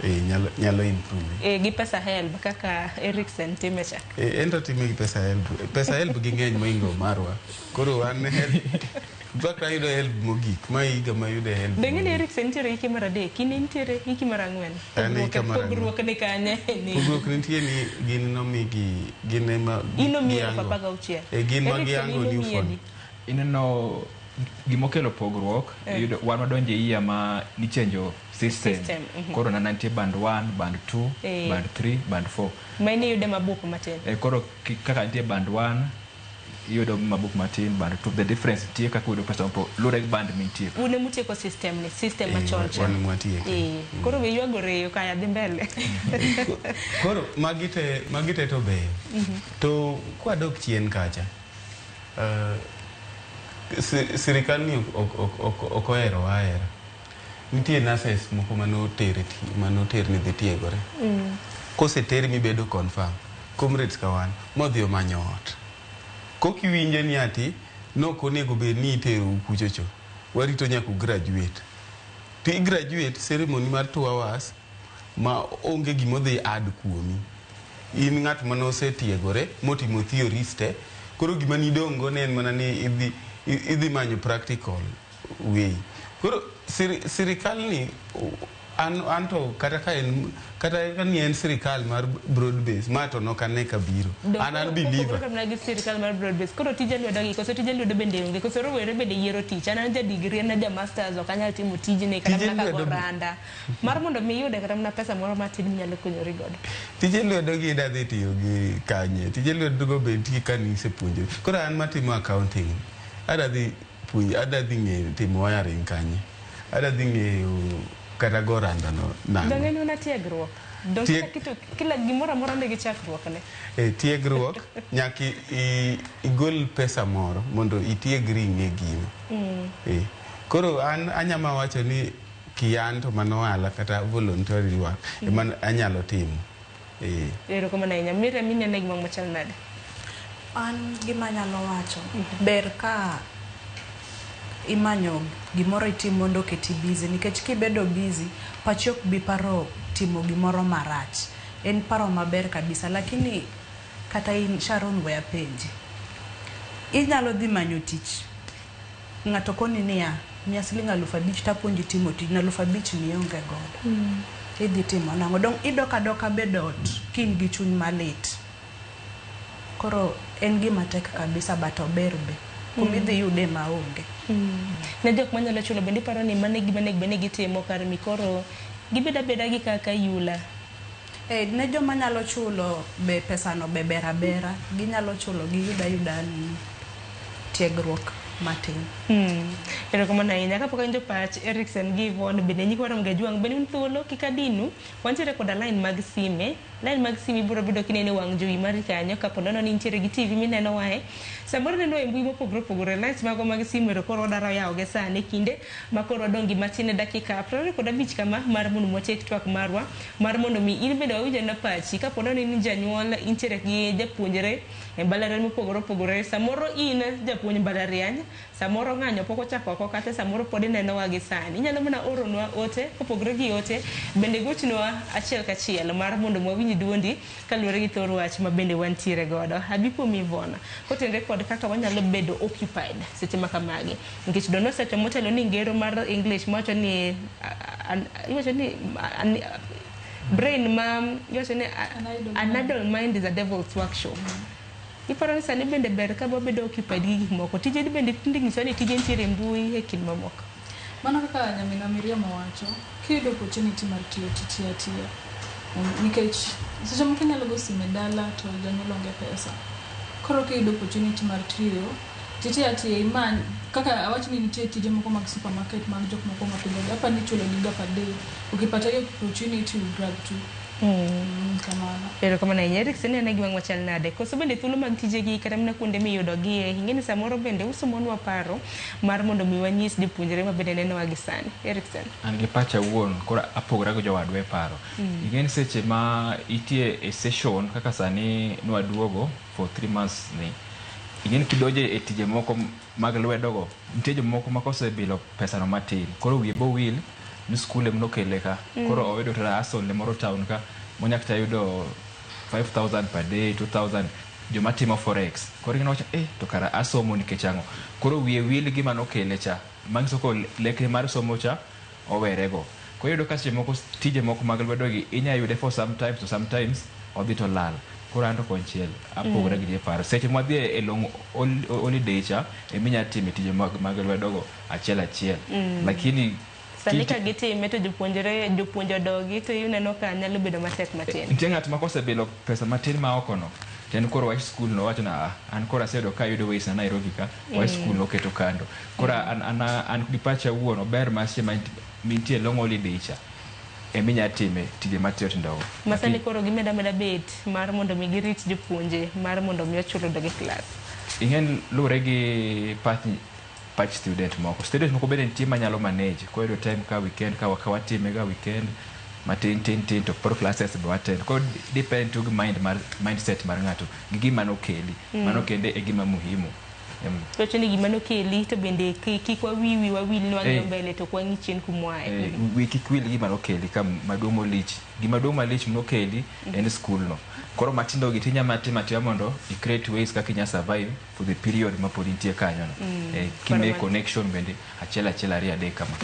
Nyalo improve. Gi pesa helb kaka Erikson time cha. En to time gi pesa helb. Pesa helb gi ng'eny moingo marwa. Koro wan helb. In fact ayudo helb mogik. Ma higa ma ayudo helb. Bende ni Erikson nitiere hike mar 3, in nitiere hike mar 4. Pogruok ni kanye ni. Pogruok nitie ni gin nomigi gin ema Inomiyi 16. Gin ma giango new phone. Ineno gimokelo pogruok, iyudo wan wadonje iya ma nichenjo system. Koro na nitie band 1, band 2, band 3, band 4. Ma iyude mabup matin. Koro kaka nitie band 1 iyudo mabup matin, band 2 the difference nitie kaka iyudo pesa luwore gi band mintie. Un emutieko system ni, system machon cha. Wan mwatieko. Koro we ywagore kaya dhi mbele. Koro magi te to beyo. To kwadok chien kacha, sirikal ni ok ohero ahera. Nitie nurses moko manoter ni dhi tiegore. Koseteri mibedo confirm, comrades ka wan modhi omanyo ot. Kokiwinjo ni ati nok onego bed ni iterou kuchocho, warito nyaka graduate. To i graduate ceremony mar 2 hours ma onge gimodhi add kuomi. In ng'at manosetiegore motimo theories te, koro gima nidong' go ne en mana ni idhi manyo practical way. Koro sirikal ni an to kata ka ni en sirikal mar broad base ma to nok ane ka biro. An an believer. Koro gi sirikal mar broad base. Koro tije lwedo gi koso tije lwedo bende onge koso rowere bende yiero tich. An an ja degree an ja masters ok anyal timo tijni kata mana ka goranda. Mar mondo mi iyude kata mana pesa moro matin minyalo konyori godo. Tije lwedo gi idwa dhi tiyo gi kanye. Tije lwedo go be nitie ka nisepuonjori. Koro an matimo accounting. Adwa dhi ng'eyo timo wiring kanye. Adwa dhi ng'eyo kata goranda no nang'o. Donge en mana tiegruok. Donge kila gimoro amora nigi chakruok ne. Tiegruok nyaka igol pesa moro mondo itiegri ing'e gino. Koro an anyama wacho ni kian to mano ohala kata voluntary work ema anyalo timo. Erokamano ahinya. Miriam, inene gi wang' machal nade? An gima anyalo wacho, ber ka imanyo gimoro itim mondo oketi busy, nikech kibedo busy, pachi ok bi paro timo gimoro marach. En paro maber kabisa, lakini kata in Sharon we apenji. Inyalo dhi manyo tich. Ng'ato koni niya, miya siling 5,000 tapuonji timo tijno, 5,000 mionge godo. Idhi timo nang'o? Dong idok adoka bedo ot ka in gi chuny malit. Koro en gima tek kabisa, but ober be. Kuma idhi yude maonge. Ne jok manyalo chulo bende iparo ni mano e gima onego bed ni gitimo kar mi koro gibed abeda gi kaka yula? Ne joma nyalo chulo be pesano be ber abera. Ginyalo chulo giyud ayuda nini tiegruok matin. Erokamano ahinya. Kapok awinjo pach Erikson gi Yvonne bende nyikwa Ramogi Ajwang' bende un thuolo kik adinu. Wantiere koda line mag sime. Line mag sime ibiro bedo kineno e wang' jowi mari kanyo kapo nono ni intiere gi TV mineno wae. Samoro ineno e mbui mopogore opogore. Lines mago mag simu ero koro wadwaro yawogi sani kinde ma koro wadong' gi matin e dakika 25 kama mar mondo watiek twak marwa mar mondo mi in bende wawinj anena pachi kapo nono in janyuol intiere gi japuonjre e mbalariany mopogore opogore. Samoro in japuonj mbalariany, samoro ng'anyo pok ochako oko kata samoro pod inenowa gi sani. Inyalo mana oronwa ote, kopogore gi ote, bende gochnwa achiel kachiel mar mondo wawinj duondi kaluwore gi thor wach ma bende wantiere godo. Abi kuom Yvonne, kotenore kod kaka wanyalo bedo occupied seche ma kamagi. Nikech dono osewacho motelo ni ngero mar English mawacho ni iwacho ni brain ma iwacho ni an idle mind is a devil's workshop. Iparo ni sani bende ber ka wabedo occupied gi gik moko. Tije bende tinde nyiso ni tije nitiere e mbui e kind mamoko. Mano kaka nyaminwa Miriam owacho, kiyudo opportunity mar tiyo titiyo atiya. Nikech seche moko inyalo go simu e dala to janyuol onge pesa. Koro kiyudo opportunity mar tiyo, titiyo atiya imany kaka awach ni nitie tije moko mag supermarket mag jok moko mapidho gi apa ni ichulo gi ga per day. Ukipata hiyo opportunity you grab too. Kamano. Erokamano ahinya. Erikson inene gi wang' machal nade? Koso bende thuolo mag tijegi kata mana kuonde miyudogie, ing'e ni samoro bende usomonwa paro mar mondo mi wanyis jopuonjre ma bende nenowa gi sani. Erikson. An gi pacha awuon, koro apogora gi jowadwa e paro. Ing'e ni seche ma itie e session kaka sani nwaduogo for 3 months ni, ing'e ni kidonjo e tije moko mag lwedo go, nitie jomoko ma kosebilo pesano matin, koro wiye bo wil ni skul ema nokele ka. Koro oyudo kata hustle ne moro town ka, monya kata yudo 5,000 per day, 2,000, joma timo forex. Koro ing'e wacho, to kara asomo nikech ang'o? Koro wiye wil gima nokele cha. Manyiso ko lekne mar somo cha owerego. Koro iyudo ka seche moko tije moko mag lwedo gi inya yude for sometimes to sometimes odhi to lal. Koro an to konchiel apogora gi ji e paro. Seche mwadhi e long holiday cha eminya time tije mag lwedo go achiel achiel. Lakini sani ka gitime to jopuonjre jopuonj odogi to ineno ka nyalo bedo matek matin. Nitie ng'at ma kosebilo pesa matin ma oko no, to en koro wach skul no owacho na an koro aseyudo ka ayudo ways na Nairobi ka, wach skul no oketo kando. Koro an gi pacha awuon ober ma seche ma nitie long holiday cha eminya time tije matindo tindo go. Ma sani koro gimedo ameda bet mar mondo mi girit jopuonje mar mondo mi ochul odog e klas. Ing'e luwore gi pach student moko. Student moko bende nitie manyalo manage. Koyudo time ka weekend ka watime ga weekend matin tin tin to koro classes be watend. Koro depend to gi mindset mar ng'ato gi gima nokeli. Mano kende e gima muhimu. Wacho ni gima nokeli to bende kik wawiwi wawil ni wang'iyo mbele to ok wang'i chien kumwae. Wi kik wil gima nokeli ka maduong' malich. Gima duong' malich nokeli en skul no. Koro matindo gi tinya matimo atima mondo i create ways kaka inya survive for the period ma pod intie kanyo no. Kime connection bende achiel achiel ariyo adek kama.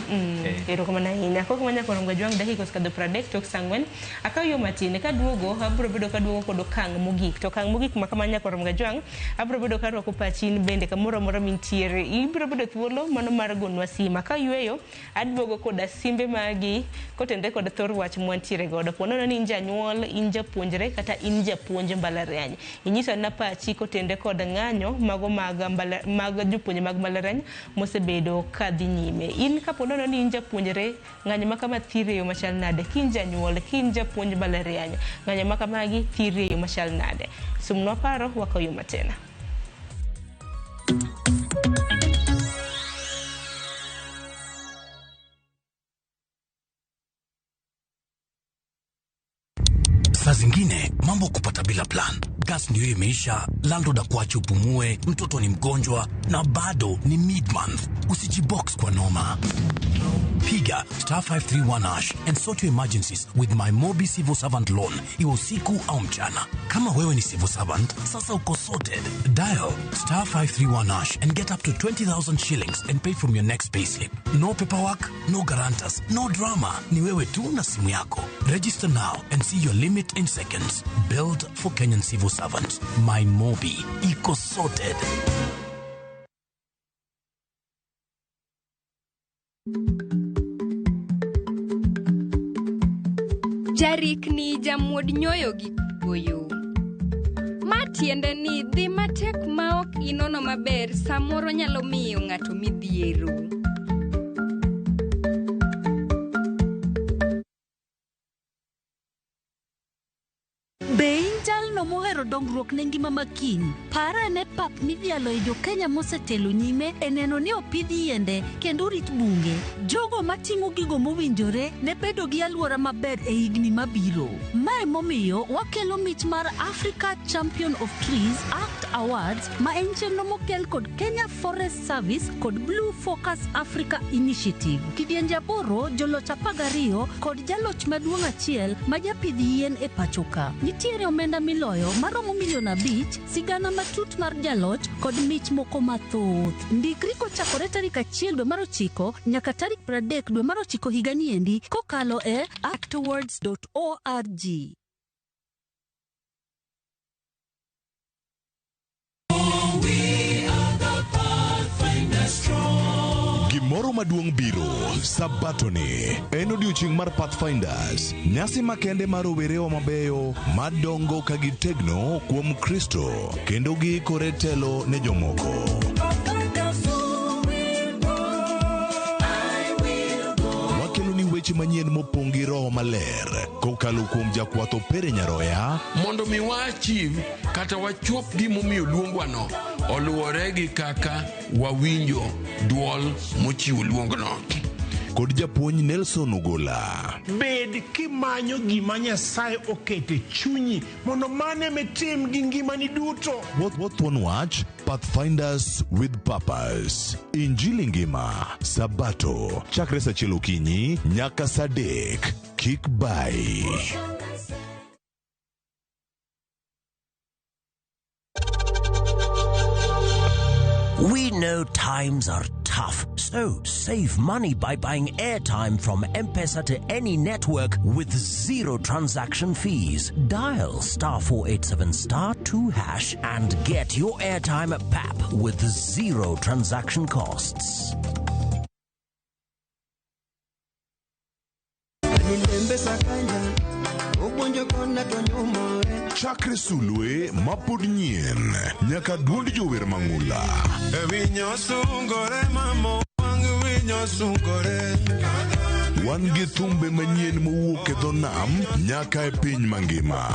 Erokamano ahinya. Kok manya koro Ngajwang' dakika osekadho 30 tok saa ang'wen. Akaw yo matin kaduogo abiro bedo kaduogo kod okang' mogik. To okang' mogik ma kama nyakoro Ngajwang' abiro bedo karwako pachi in bende kamoro amora mintiere. Ibiro bedo thuolo mano mar gonwa sima. Ka yweyo aduogo koda simbe magi kotenore kod thor wach mwantiere godo. Po nono ni in janyuol, in japuonjre kata in japuonj mbalariany. Inyiso na pachi kotenore kod ng'anyo mago mag jopuonje mag mbalariany mosebedo kadhi nyime. In kapo nono ni in japuonjre, ng'anyo ma kama thiri e yo machal nade? Ki in janyuol, ki in japuonj mbalariany, ng'anyo ma kamagi thiri e yo machal nade? Sumnwa paro wakaw yo matin. Saa zingine mambo kupata bila plan. Gas ndio imeisha, landlord akuache upumue, mtoto ni mgonjwa na bado ni mid-month. Usijibox kwa noma. Piga star 531 hash and sort your emergencies with my Mobi Civil Servant Loan, iwe usiku au mchana. Kama wewe ni civil servant, sasa uko sorted. Dial star 531 hash and get up to 20,000 shillings and pay from your next payslip. No paperwork, no guarantors, no drama. Ni wewe tu na simu yako. Register now and see your limit in seconds. Build for Kenyan civil servants. My Mobi. Iko sorted. Jarikni jamuod nyoyo gi koyo. Ma tiende ni dhi matek ma ok inono maber samoro nyalo miyo ng'ato midhiero. Be in jalno mohero dongruok ne ngima ma kiny? Par ane pap midhialo e jokenya mosetelo nyime e neno ni opidh yiende kendo orit bunge. Jogo mating'o gigo mowinjore ne bedo gi alwora maber e higni mabiro. Mae momiyo wakelo mich mar Africa Champion of Trees Act Awards ma en chenro mokel kod Kenya Forest Service kod Blue Focus Africa Initiative. Kidienje 8, joloch 12 kod jaloch maduong' achiel ma japidh yien e pacho ka. Nitiere omenda miloyo maromo milion 5, sigana matut mar jaloch kod mich moko mathoth. Ndikri kochakore tarik 1 dwe mar 9 nyaka tarik 30 dwe mar 9 higani endi kokalo e actawards.org. Gimoro maduong' biro Sabatoni en odiochieng' mar Pathfinders, nyasi makende mar rowerewa mabeyo madongo ka gitegno kuom Kristo kendo giikore telo ne jomoko. Wakelo ni weche manyien mopong' gi Roho Maler kokalo kuom jakwath Opere Nyaroya mondo mi wa achieve kata wachop gimomiyo luongwano oluwore gi kaka wawinjo duol mochiwo luongno. Kod japuonj Nelson Ogola. Bed kimanyo gima Nyasaye oketo e chunyi mondo mane mitim gi ngimani duto. Wathuon wach Pathfinders with Purpose. Injili ngima Sabato chakre saa 1 okinyi nyaka saa 3. Kik bai. We know times are tough, so save money by buying airtime from M-Pesa to any network with zero transaction fees. Dial star 487 star 2 hash and get your airtime at PAP with zero transaction costs. Chakre sulwe mapod nyien nyaka duond jower mang'ula. Wan gi thumbe manyien mowuok e dho nam nyaka e piny mangima.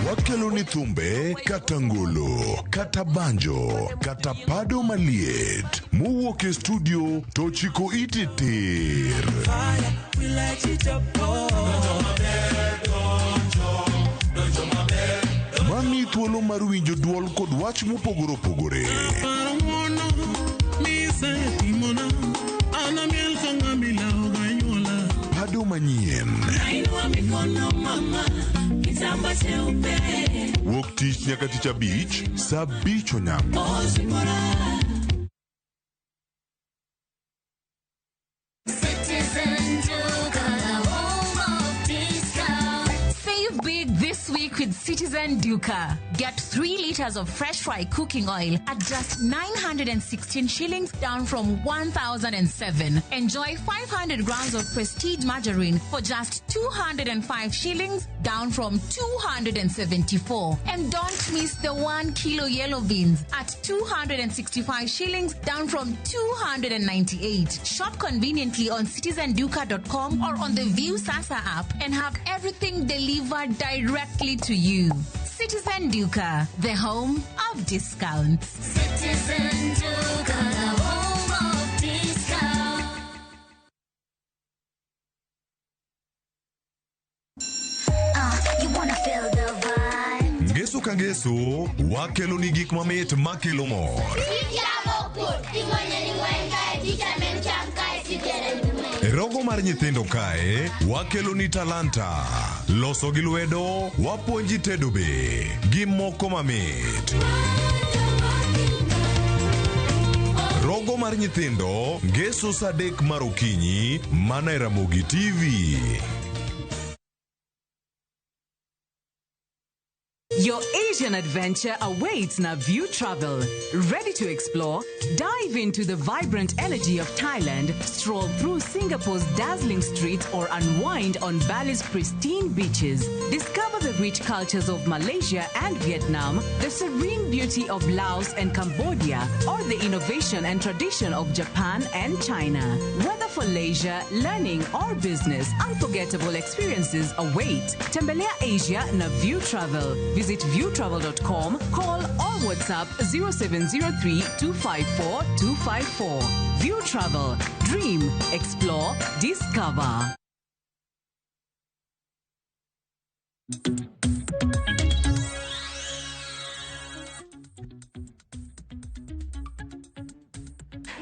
Wakelo ni thumbe kata ngolo, kata banjo, kata pado maliet mowuok e studio to chiko iti tir. Mami thuolo mar winjo duol kod wach mopogore opogore. Pado manyien. Wuok tich nyaka tich abich, saa 5 onyango. This week with Citizen Duka. Get 3 liters of fresh fry cooking oil at just 916 shillings, down from 1,007. Enjoy 500 grams of Prestige margarine for just 205 shillings, down from 274. And don't miss the 1 kilo yellow beans at 265 shillings, down from 298. Shop conveniently on citizenduka.com or on the View Sasa app and have everything delivered directly to you. Citizen Duka, the home of discounts. Citizen Duka, the home of discounts. ka ngeso, wakeloni gik mamit makelo mor. E rogo mar nyithindo kae, wakeloni talanta. Loso gi lwedo, wapuonji tedo be, gi moko mamit. Rogo mar nyithindo, ngeso saa 3 mar okinyi, mana e Ramogi TV. Your Asian adventure awaits Naview Travel. Ready to explore? Dive into the vibrant energy of Thailand, stroll through Singapore's dazzling streets, or unwind on Bali's pristine beaches. Discover the rich cultures of Malaysia and Vietnam, the serene beauty of Laos and Cambodia, or the innovation and tradition of Japan and China. Whether for leisure, learning, or business, unforgettable experiences await. Tembelea Asia na View Travel. Visit viewtravel.com, call or WhatsApp 0703 254 254. View Travel. Dream, explore, discover.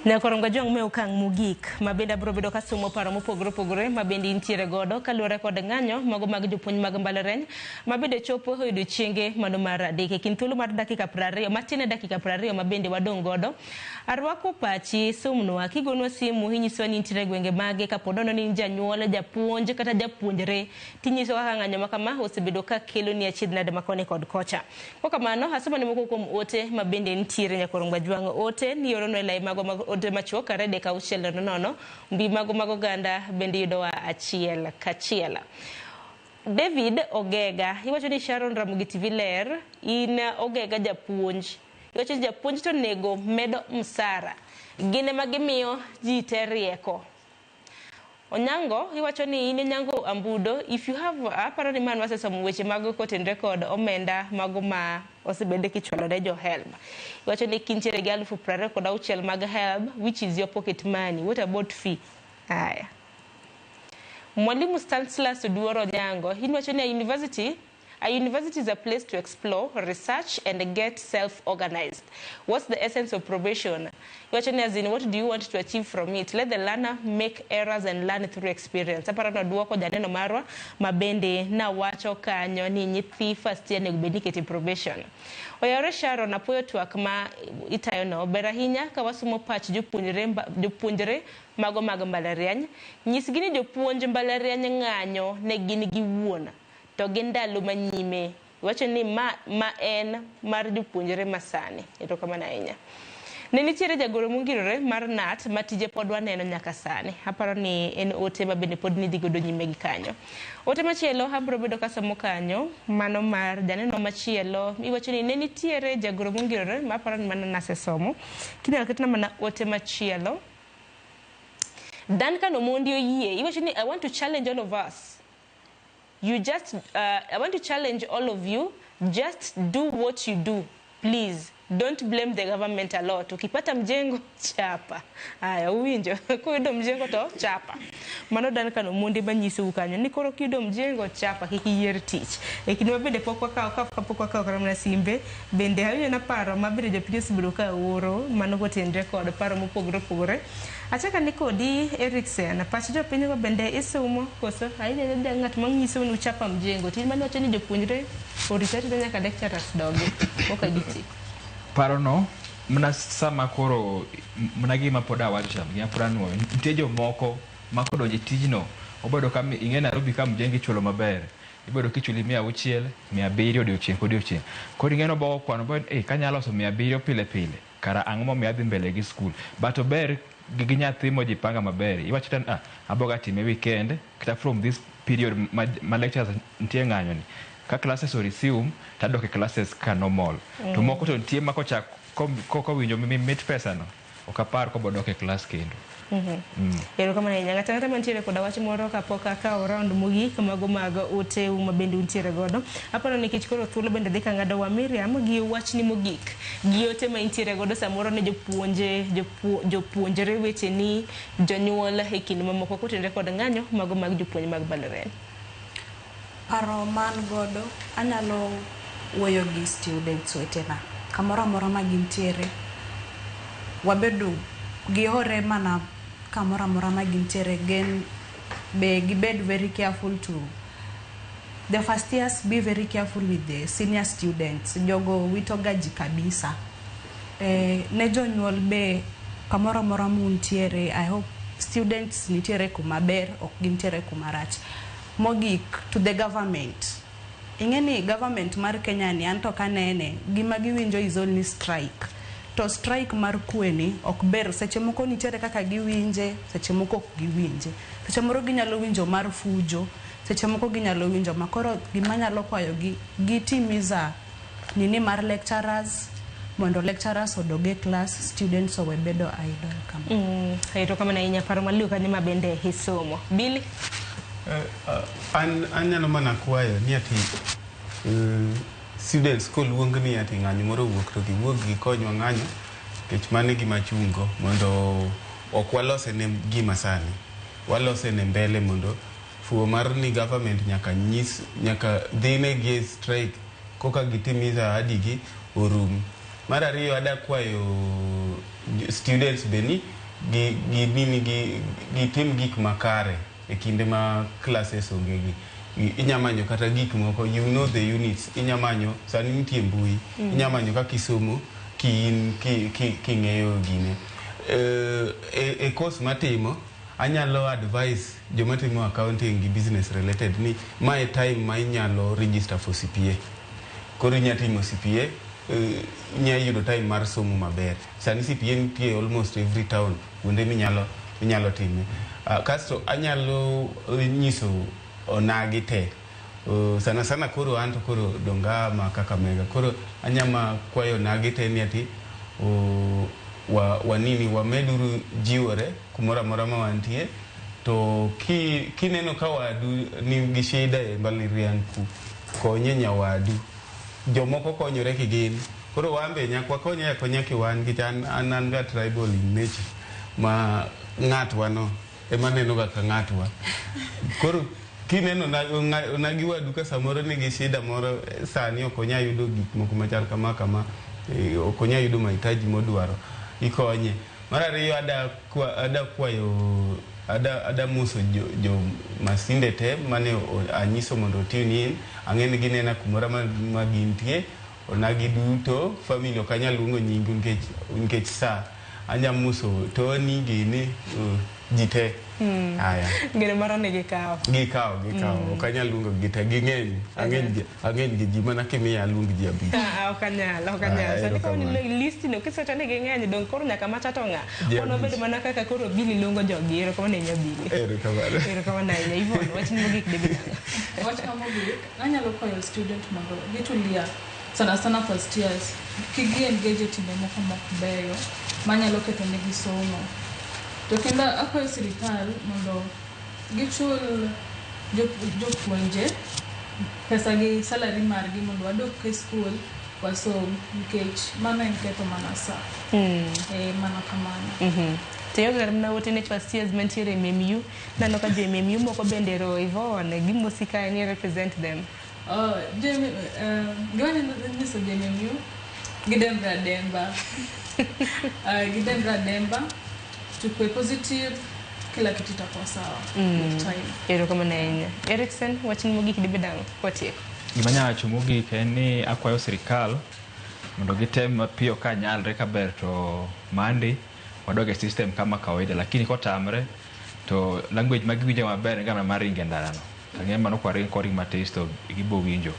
Nyakorongo Jong me okang' mogik ma bende abiro bedo kasomo paro mopogore opogore ma bende intiere godo kaluwore kod ng'anyo mago mag jopuonj mag mbalariany ma bende chopo e odiochienge mano mar 3 e kind thuolo mar dakika 20 matin e dakika 20 ma bende wadong' godo. Arwako pachi somnwa kigonwa simu inyisowa ni intiere e gwenge mage kapo nono ni in janyuol, japuonj kata japuonjre tinyiso kaka ng'anyo ma kama osebedo ka keloni achiedh nade ma koni kod kocha. Kokamano asomo ne moko kuom ote ma bende nitiere Nyakorongo Jwang' ote nioronwa e lai mago mag ote machuok kare 3 6 0 mbi mago mag oganda bende yudowa achiel kachiel. David Ogega iwacho ni Sharon Ramogi TV ler in Ogega japuonj iwacho ni japuonj to nego medo msara gin ema gimiyo ji te rieko. Onyango iwacho ni in Onyango Ambudo if you have aparo ni man wasesomo weche mag kotenre kod omenda mago ma osebede kichwalo ne jo HELB. Iwacho ni kintiere gi 26,000 mag HELB which is your pocket money, what about fee? Aya. Mwalimu Stanislas Oduor Onyango iwacho ni a university is a place to explore, research, and get self-organized. What's the essence of probation? As in, what do you want to achieve from it? Let the learner make errors and learn through experience. Aparo no duoko janeno marwa mabende na wacho kanyo ni nyithi first year nego bed ni ikete probation. Oyawore Sharon apuoyo twak ma itayono ber ahinya ka wasomo pach jopuonjre mago mag mbalariany. Nyisgi ni jopuonj mbalariany ng'anyo ne gin giwuon to gin ndalo manyime. Iwacho ni ma en mar jopuonjre masani. Erokamano ahinya. Ne nitiere jagoro mongirore mar KNUT ma tije pod waneno nyaka sani. Aparo ni en ote ma bende pod nidhi godo nyime gi kanyo. Ote machielo abiro bedo kasomo kanyo mano mar janeno machielo iwacho ni ne nitiere jagoro mongirore ma aparo ni mano nasesomo. Kinyalo ketna mana ote machielo. Duncan Omondi oyie iwacho ni I want to challenge all of us. You just, I want to challenge all of you, just do what you do, please. Don't blame the government a lot. Ukipata mjengo, chapa. Aya, uwinjo. Kuyudo mjengo to, chapa. Mano Duncan Omondi manyiso kanyo ni koro kiyudo mjengo, chapa, kik iyier tich. E kinde ma bende pok wakawo, kapok wakawo kata mana simbe, bende awinjo na paro ma bende jopiny osebedo ka oro, mano kotenre kod paro mopogore opogore. Achaka ni kodi Erikson, pach jopiny go bende isomo koso ahinya ng'at manyiso ni uchapa mjengo. Tin mane wacho ni jopuonjre orita arita nyaka lecturers dogi koka giti. Paro no mana sama koro mana gima pod awacho cha gima pod anuoyo nitie jomoko ma kodonjo e tijno obedo ka ing'e Nairobi ka mjengo ichulo maber ibedo kichuli 600 700 odiochieng' kodiochieng'. Koro ing'e nobo kwano bo kanyalo loso 700 pile pile kara ang'o momiyo adhi mbele gi skul but ober gi nyathi mojipanga maber iwacho ta aboga time weekend kata from this period ma lectures nitie ng'anyo ni ka classes o resume tadok e classes ka normal. To moko to nitie ma kochak kowinjo mit pesa no ok apar kobodok e class kendo. Erokamano ahinya. Ng'ato ang'ata mantiere koda wach moro kapok akawo round mogik mago mag oteu ma bende untiere godo. Aparo ni nikech koro thuolo bende dhi ka ng'adowa Miriam gi wachni mogik gi ote ma intiere godo samoro ne jopuonje, jopuonjre wecheni, jonyuol e kind mamoko kotenore kod ng'anyo mago mag jopuonj mag mbalariany. Paro man godo anyalo wuoyo gi students wetena kamoro amora ma gintiere, wabedo gihore mana kamoro amora ma gintiere. Gen be gibed very careful to the first years, be very careful with the senior students. Jogo wito ga ji kabisa. Ne jonyuol be, kamoro amora muntiere, I hope students nitiere kuma ber, ok gintiere kuma rach. Mogik, to the government, ing'e ni government mar Kenya ni, anto kanene gima giwinjo is only strike, to strike mar kwe ni ok ber. Seche moko nitiere kaka giwinje, seche moko ok giwinje, seche moro ginyalo winjo mar fujo, seche moko ginyalo winjo ma. Koro gima nyalo kwayogi, gitimiza nini mar lecturers mondo lecturers odog e class, students owe bedo idle kama. Erokamano ahinya, paro maliw kanyo ma bende isomo. Billy? An anyalo mana kwayo ni ati students koluong ni ati ng'anyo moro owuok, to giwuog gikonywa ng'anyo, nikech mano e gima chungo mondo ok walose ne gima sani, walose ne mbele, mondo fuo mar ni government nyaka nyis, nyaka dhine gi e strike koka gitimiza ahadi gi orum. Mar ariyo, ada kwayo students be ni gi, gi, nini gi, gitim gik makare e kinde ma classes onge gi. Inya manyo kata gik moko, you know, the units inya manyo sani nitie mbui. Inya manyo kaka isomo kiin king'eyo gine. E course matimo, anyalo advise joma timo accounting gi business related ni mae time ma inyalo register for CPA. Koro inya timo CPA, inya yudo time mar somo maber. Sani CPA nitie almost every town kuonde minyalo time. Kasto anyalo nyiso onagi te, sana sana koro anto koro donga ma Kakamega, koro anyama kwayo onagi te ni ati wanini wameduru jiwore kumoro amora ma wantie. To kineno ka wadu nigi shida e mbalariany ku, konye nyawadu. Jomoko konyore kigin, koro wan be nyaka wakonye akonya kiwan, nikech an ga tribal in nature, ma ng'atwa no ema neno ga ka ng'atwa. Koro kineno onagi wadu ka samoro nigi shida moro, sani ok onya yudo gik moko machal kama kama, ok onya yudo mahitaji modwaro, ikonye. Mar ariyo, ada kwayo, ada moso jo masinde te mane anyiso mondo tune in. Ang'e ni ginena kumoro ma gintie. Onagi duto, family ok anyal luongo nyingu nikech sa. Anya moso Tony gini, ji te. Aya. Geno moro ni gikawo. Gikawo. Ok anyal luongo gi te, ging'eny. Ang'eny gi ji, mana kimiya aluong ji 5. Ah, ok anyal. Ah, Sani koro erokamano. list no kiseto ni ging'eny, dong koro nyaka macha to ng'a? Ji Ono 5. bedo mana kaka koro Billy luongo jogi. Erokamano ahinya, Billy. Erokamano. Erokamano ahinya. Yvonne, wachni mogik debed ang'o? Wach ma mogik, anyalo kwayo student mondo gitulia, sana sana first years, kik gi engage e timbe moko mok beyo manyalo ketho negi somo. To kendo akwayo sirikal mondo gichul jopuonje pesa gi salary margi mondo wadok e school wasom, nikech mano en ketho mana sa. Mana kamano. To ionge kata mana ote ne first years mantiere e MMU. Neno ka jo MMU moko bende ero Yvonne gimosi kae ni represent them. Oh, gima anyalo nyiso jo MMU, gidembre ademba. Gidembre ademba, tukue positive, kila kitu itakuwa sawa with time. Erokamano ahinya. Erikson, wachni mogik dibed ang'o? Watieko. Gima anyalo wacho mogik en ni akwayo sirikal mondo gitem mapiyo ka nyalre, kaber to Monday wadog e system kama kawaida, lakini kotamre to language ma giwinjo maber en ga mar ringo e ndara no. Ang'e mano kwaring koring matis to gibo winjo.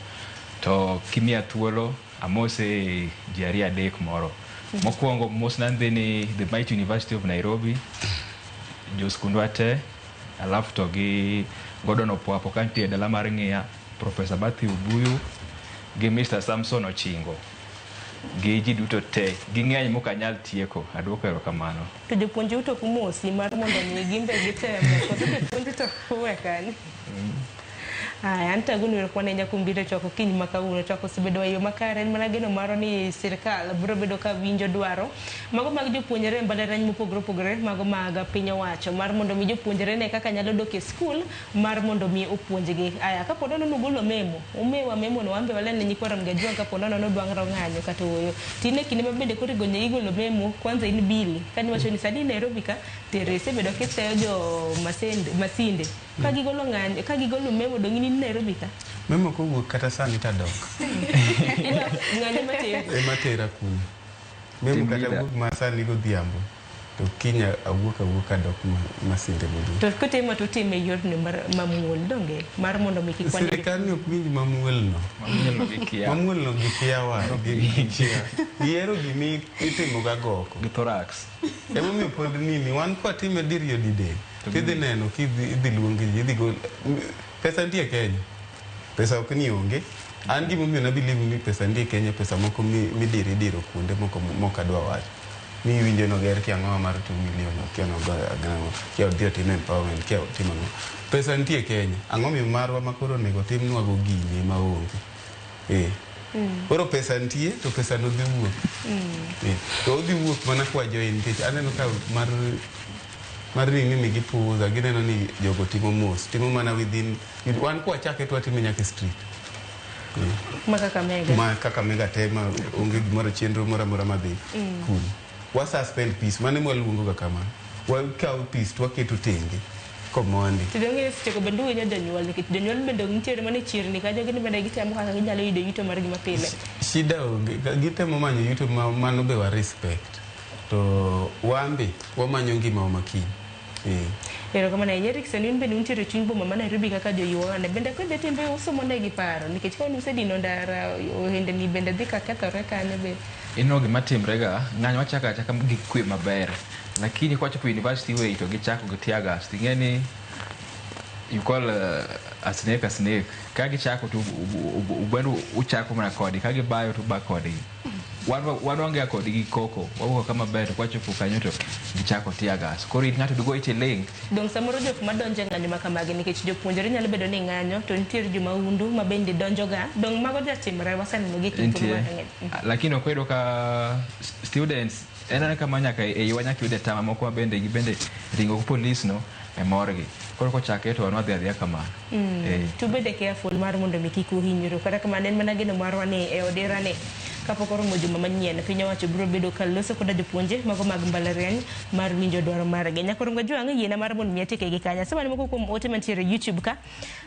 To kimiya thuolo amose ji ariyo adek moro. Mokwongo, mosna dhi ni the Mighty University of Nairobi, joskundwa te, alafu to gi Gordon Opwapo kantie e dala mar Ng'iya, Professor Matthew Buyu gi Mr. Samson Ochingo gi ji duto te, ging'eny mok anyal tieko. Aduoko erokamano. To jopuonj uto kumosi mar mondo mi gin be gitem. Koso jopuonj to uwe kanye? Aya, an to agoni erokamano ahinya kuom biro e chwako kiny ma kawuono. Twak osebedo e yo makare, en mana geno marwa ni sirkal biro bedo ka winjo dwaro mago mag jopuonjre e mbalariany mopogore opogore mago mag piny owacho mar mondo mi jopuonjre ne kaka nyalo dok e skul mar mondo mi opuonjgi. Aya, kapo nono nugolo memo, umiwa memo no wan be waler ne nyikwa Ramogi Ajwang' kapo nono nudwa ng'anyo kata ooyo. To in e kinde ma bende koro igonyo igolo memo, kwanza in Billy, kaniwacho ni sani Nairobi ka tere isebedo kiseyo jo masende, masinde. Ka gigolo ng'anyo, ka gigolo memo dong' in in Nairobi ka. Memo kowuok kata sani tadok. Ng'anyo materi. Ema tera kuno. Memo Team kata leader. wuok ma sani godhiambo to kiny awuok awuoka adok Masinde mondo. To kutimo to utime e yorno mar mamuol donge mar mondo mi kik wane Sirikal ni ok winj mamuol no. Mamuol no gikia. Mamuol no gikiawa, gikia. Gihero gimi itimo ga goko. Gi thorax. Emomiyo pod nini, wan kwatime diriyo didek, tidhi neno kidhi idhi luongi ji, idhi gol. Pesa nitie Kenya. Pesa ok ni onge. An gimomiyo na believe ni pesa nitie Kenya, pesa moko midiro idiro kuonde moko mok adwa wacho. Ni iwinjo noger kia ang'owa mar 2 million, kia nogo ang'o, kia odhi otim empowerment, kia otim ang'o. Pesa nitie Kenya. Ang'o miyo marwa ma koro onego timnwa go gini ema onge. Koro pesa nitie to pesa no dhi wuok. To odhi wuok mana kwa join nikech aneno ka mar nini ni gipuza, gineno ni jogo timo mos, timo mana within, wan kwachake to watime nyaka e street. Ma Kakamega. Ma Kakamega te ma onge gimoro chenro moro amora madhi kuno. Wa suspend peace, mano ema waluongo ga kamano. Wakawo peace to waketo tenge komondi. To donge seche go bende uhinyo jonyuol nikech jonyuol bende nitiere mana e chirni kanyo gin bende gitemo kaka ginyalo yudo yuto margi mapile. Shida onge, gitemo manyo yuto ma mano be wa respect. To wan be wamanyo ngimawa ma kiny. Erokamano ahinya Erikson, in bende untiere e chuny boma ma Nairobi kaka joyuane. Bende kodhi timbe usomo negi paro nikech ka usedino ndara ohendni bende dhi ka kethore kanyo be. Ineno gima timre ga, ng'anyo wachako achaka gi kwe maber. Lakini kwachopo university way to gichako gi tear gas. Ting'e ni you call a snake a snake. Ka gichako to ubendo uchako mana kodgi, ka gibayo to uba kodgi. Wan waonge kodgi gi koko, wawuok ka maber to kwachopo kanyo to gichako tear gas. Koro in ng'ato dugo ite ling. Dong samoro jok madonjo e ng'anyo ma kamagi nikech jopuonjre nyalo bedo ni ng'anyo to nitiere jomahundu ma bende donjo ga. Dong mago jatimre waseneno gi kinde Nitie. mang'eny. Lakini ok wayudo ka students en anena kama nyaka e iwa nyaka yude tama moko ma bende gibende ringo gi polis no e morgi. Koro kochakre to wan wadhi adhiya kamano. To ubede careful mar mondo mi kik uhinyru. Kata kamano en mana geno marwa ni e odira ni kapok oromo juma manyien piny owacho biro bedo ka loso koda jopuonje mago mag mbalariany mar winjo dwaro margi. Nyakorongo Ajwang' yiena mar mondo mi atieke gi kanyo. Asema ni moko kuom ote mantiere YouTube ka.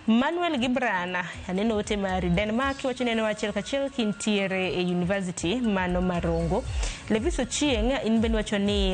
Manuel Gibrana aneno ote mari Denmark iwacho ni en achiel kachiel kintiere e university mano Marongo. Levis Ochieng' in bende iwacho ni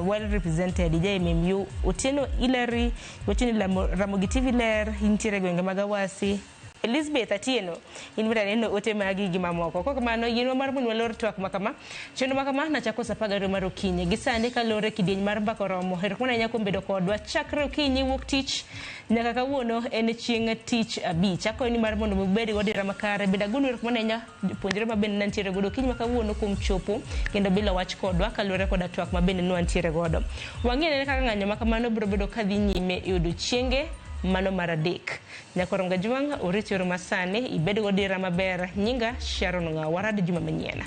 well represented JMMU. Otieno Hilary iwacho ni Ramogi TV ler intiere e gwenge mag Awasi. Elizabeth Atieno in bende aneno ote magi gi mamoko. Kok kamano yienwa mar mondo walor twak ma kama. Chenro ma kama nachako saa 12 mar okinyi. Gi sani kaluwore kidieny mar mbaka oromo. Erokamano ahinya kuom bedo kodwa chakre okinyi wuok tich nyaka kawuono en chieng' tich abich. Akwayo ni mar mondo ubed gi odira makare. Bende agonu erokamano ahinya jopuonjre ma bende nantiere godo okinyi ma kawuono kuom chopo kendo bilo wach kodwa kaluwore koda twak ma bende nwantiere godo. Wang'e nene kaka ng'anyo ma kamano biro bedo kadhi nyime e odiochienge mano mar adek. Nyakorongo Ajwang' orit yore masani ibed godira maber. Nyinga Sharon Ng'awa. Warad juma manyien.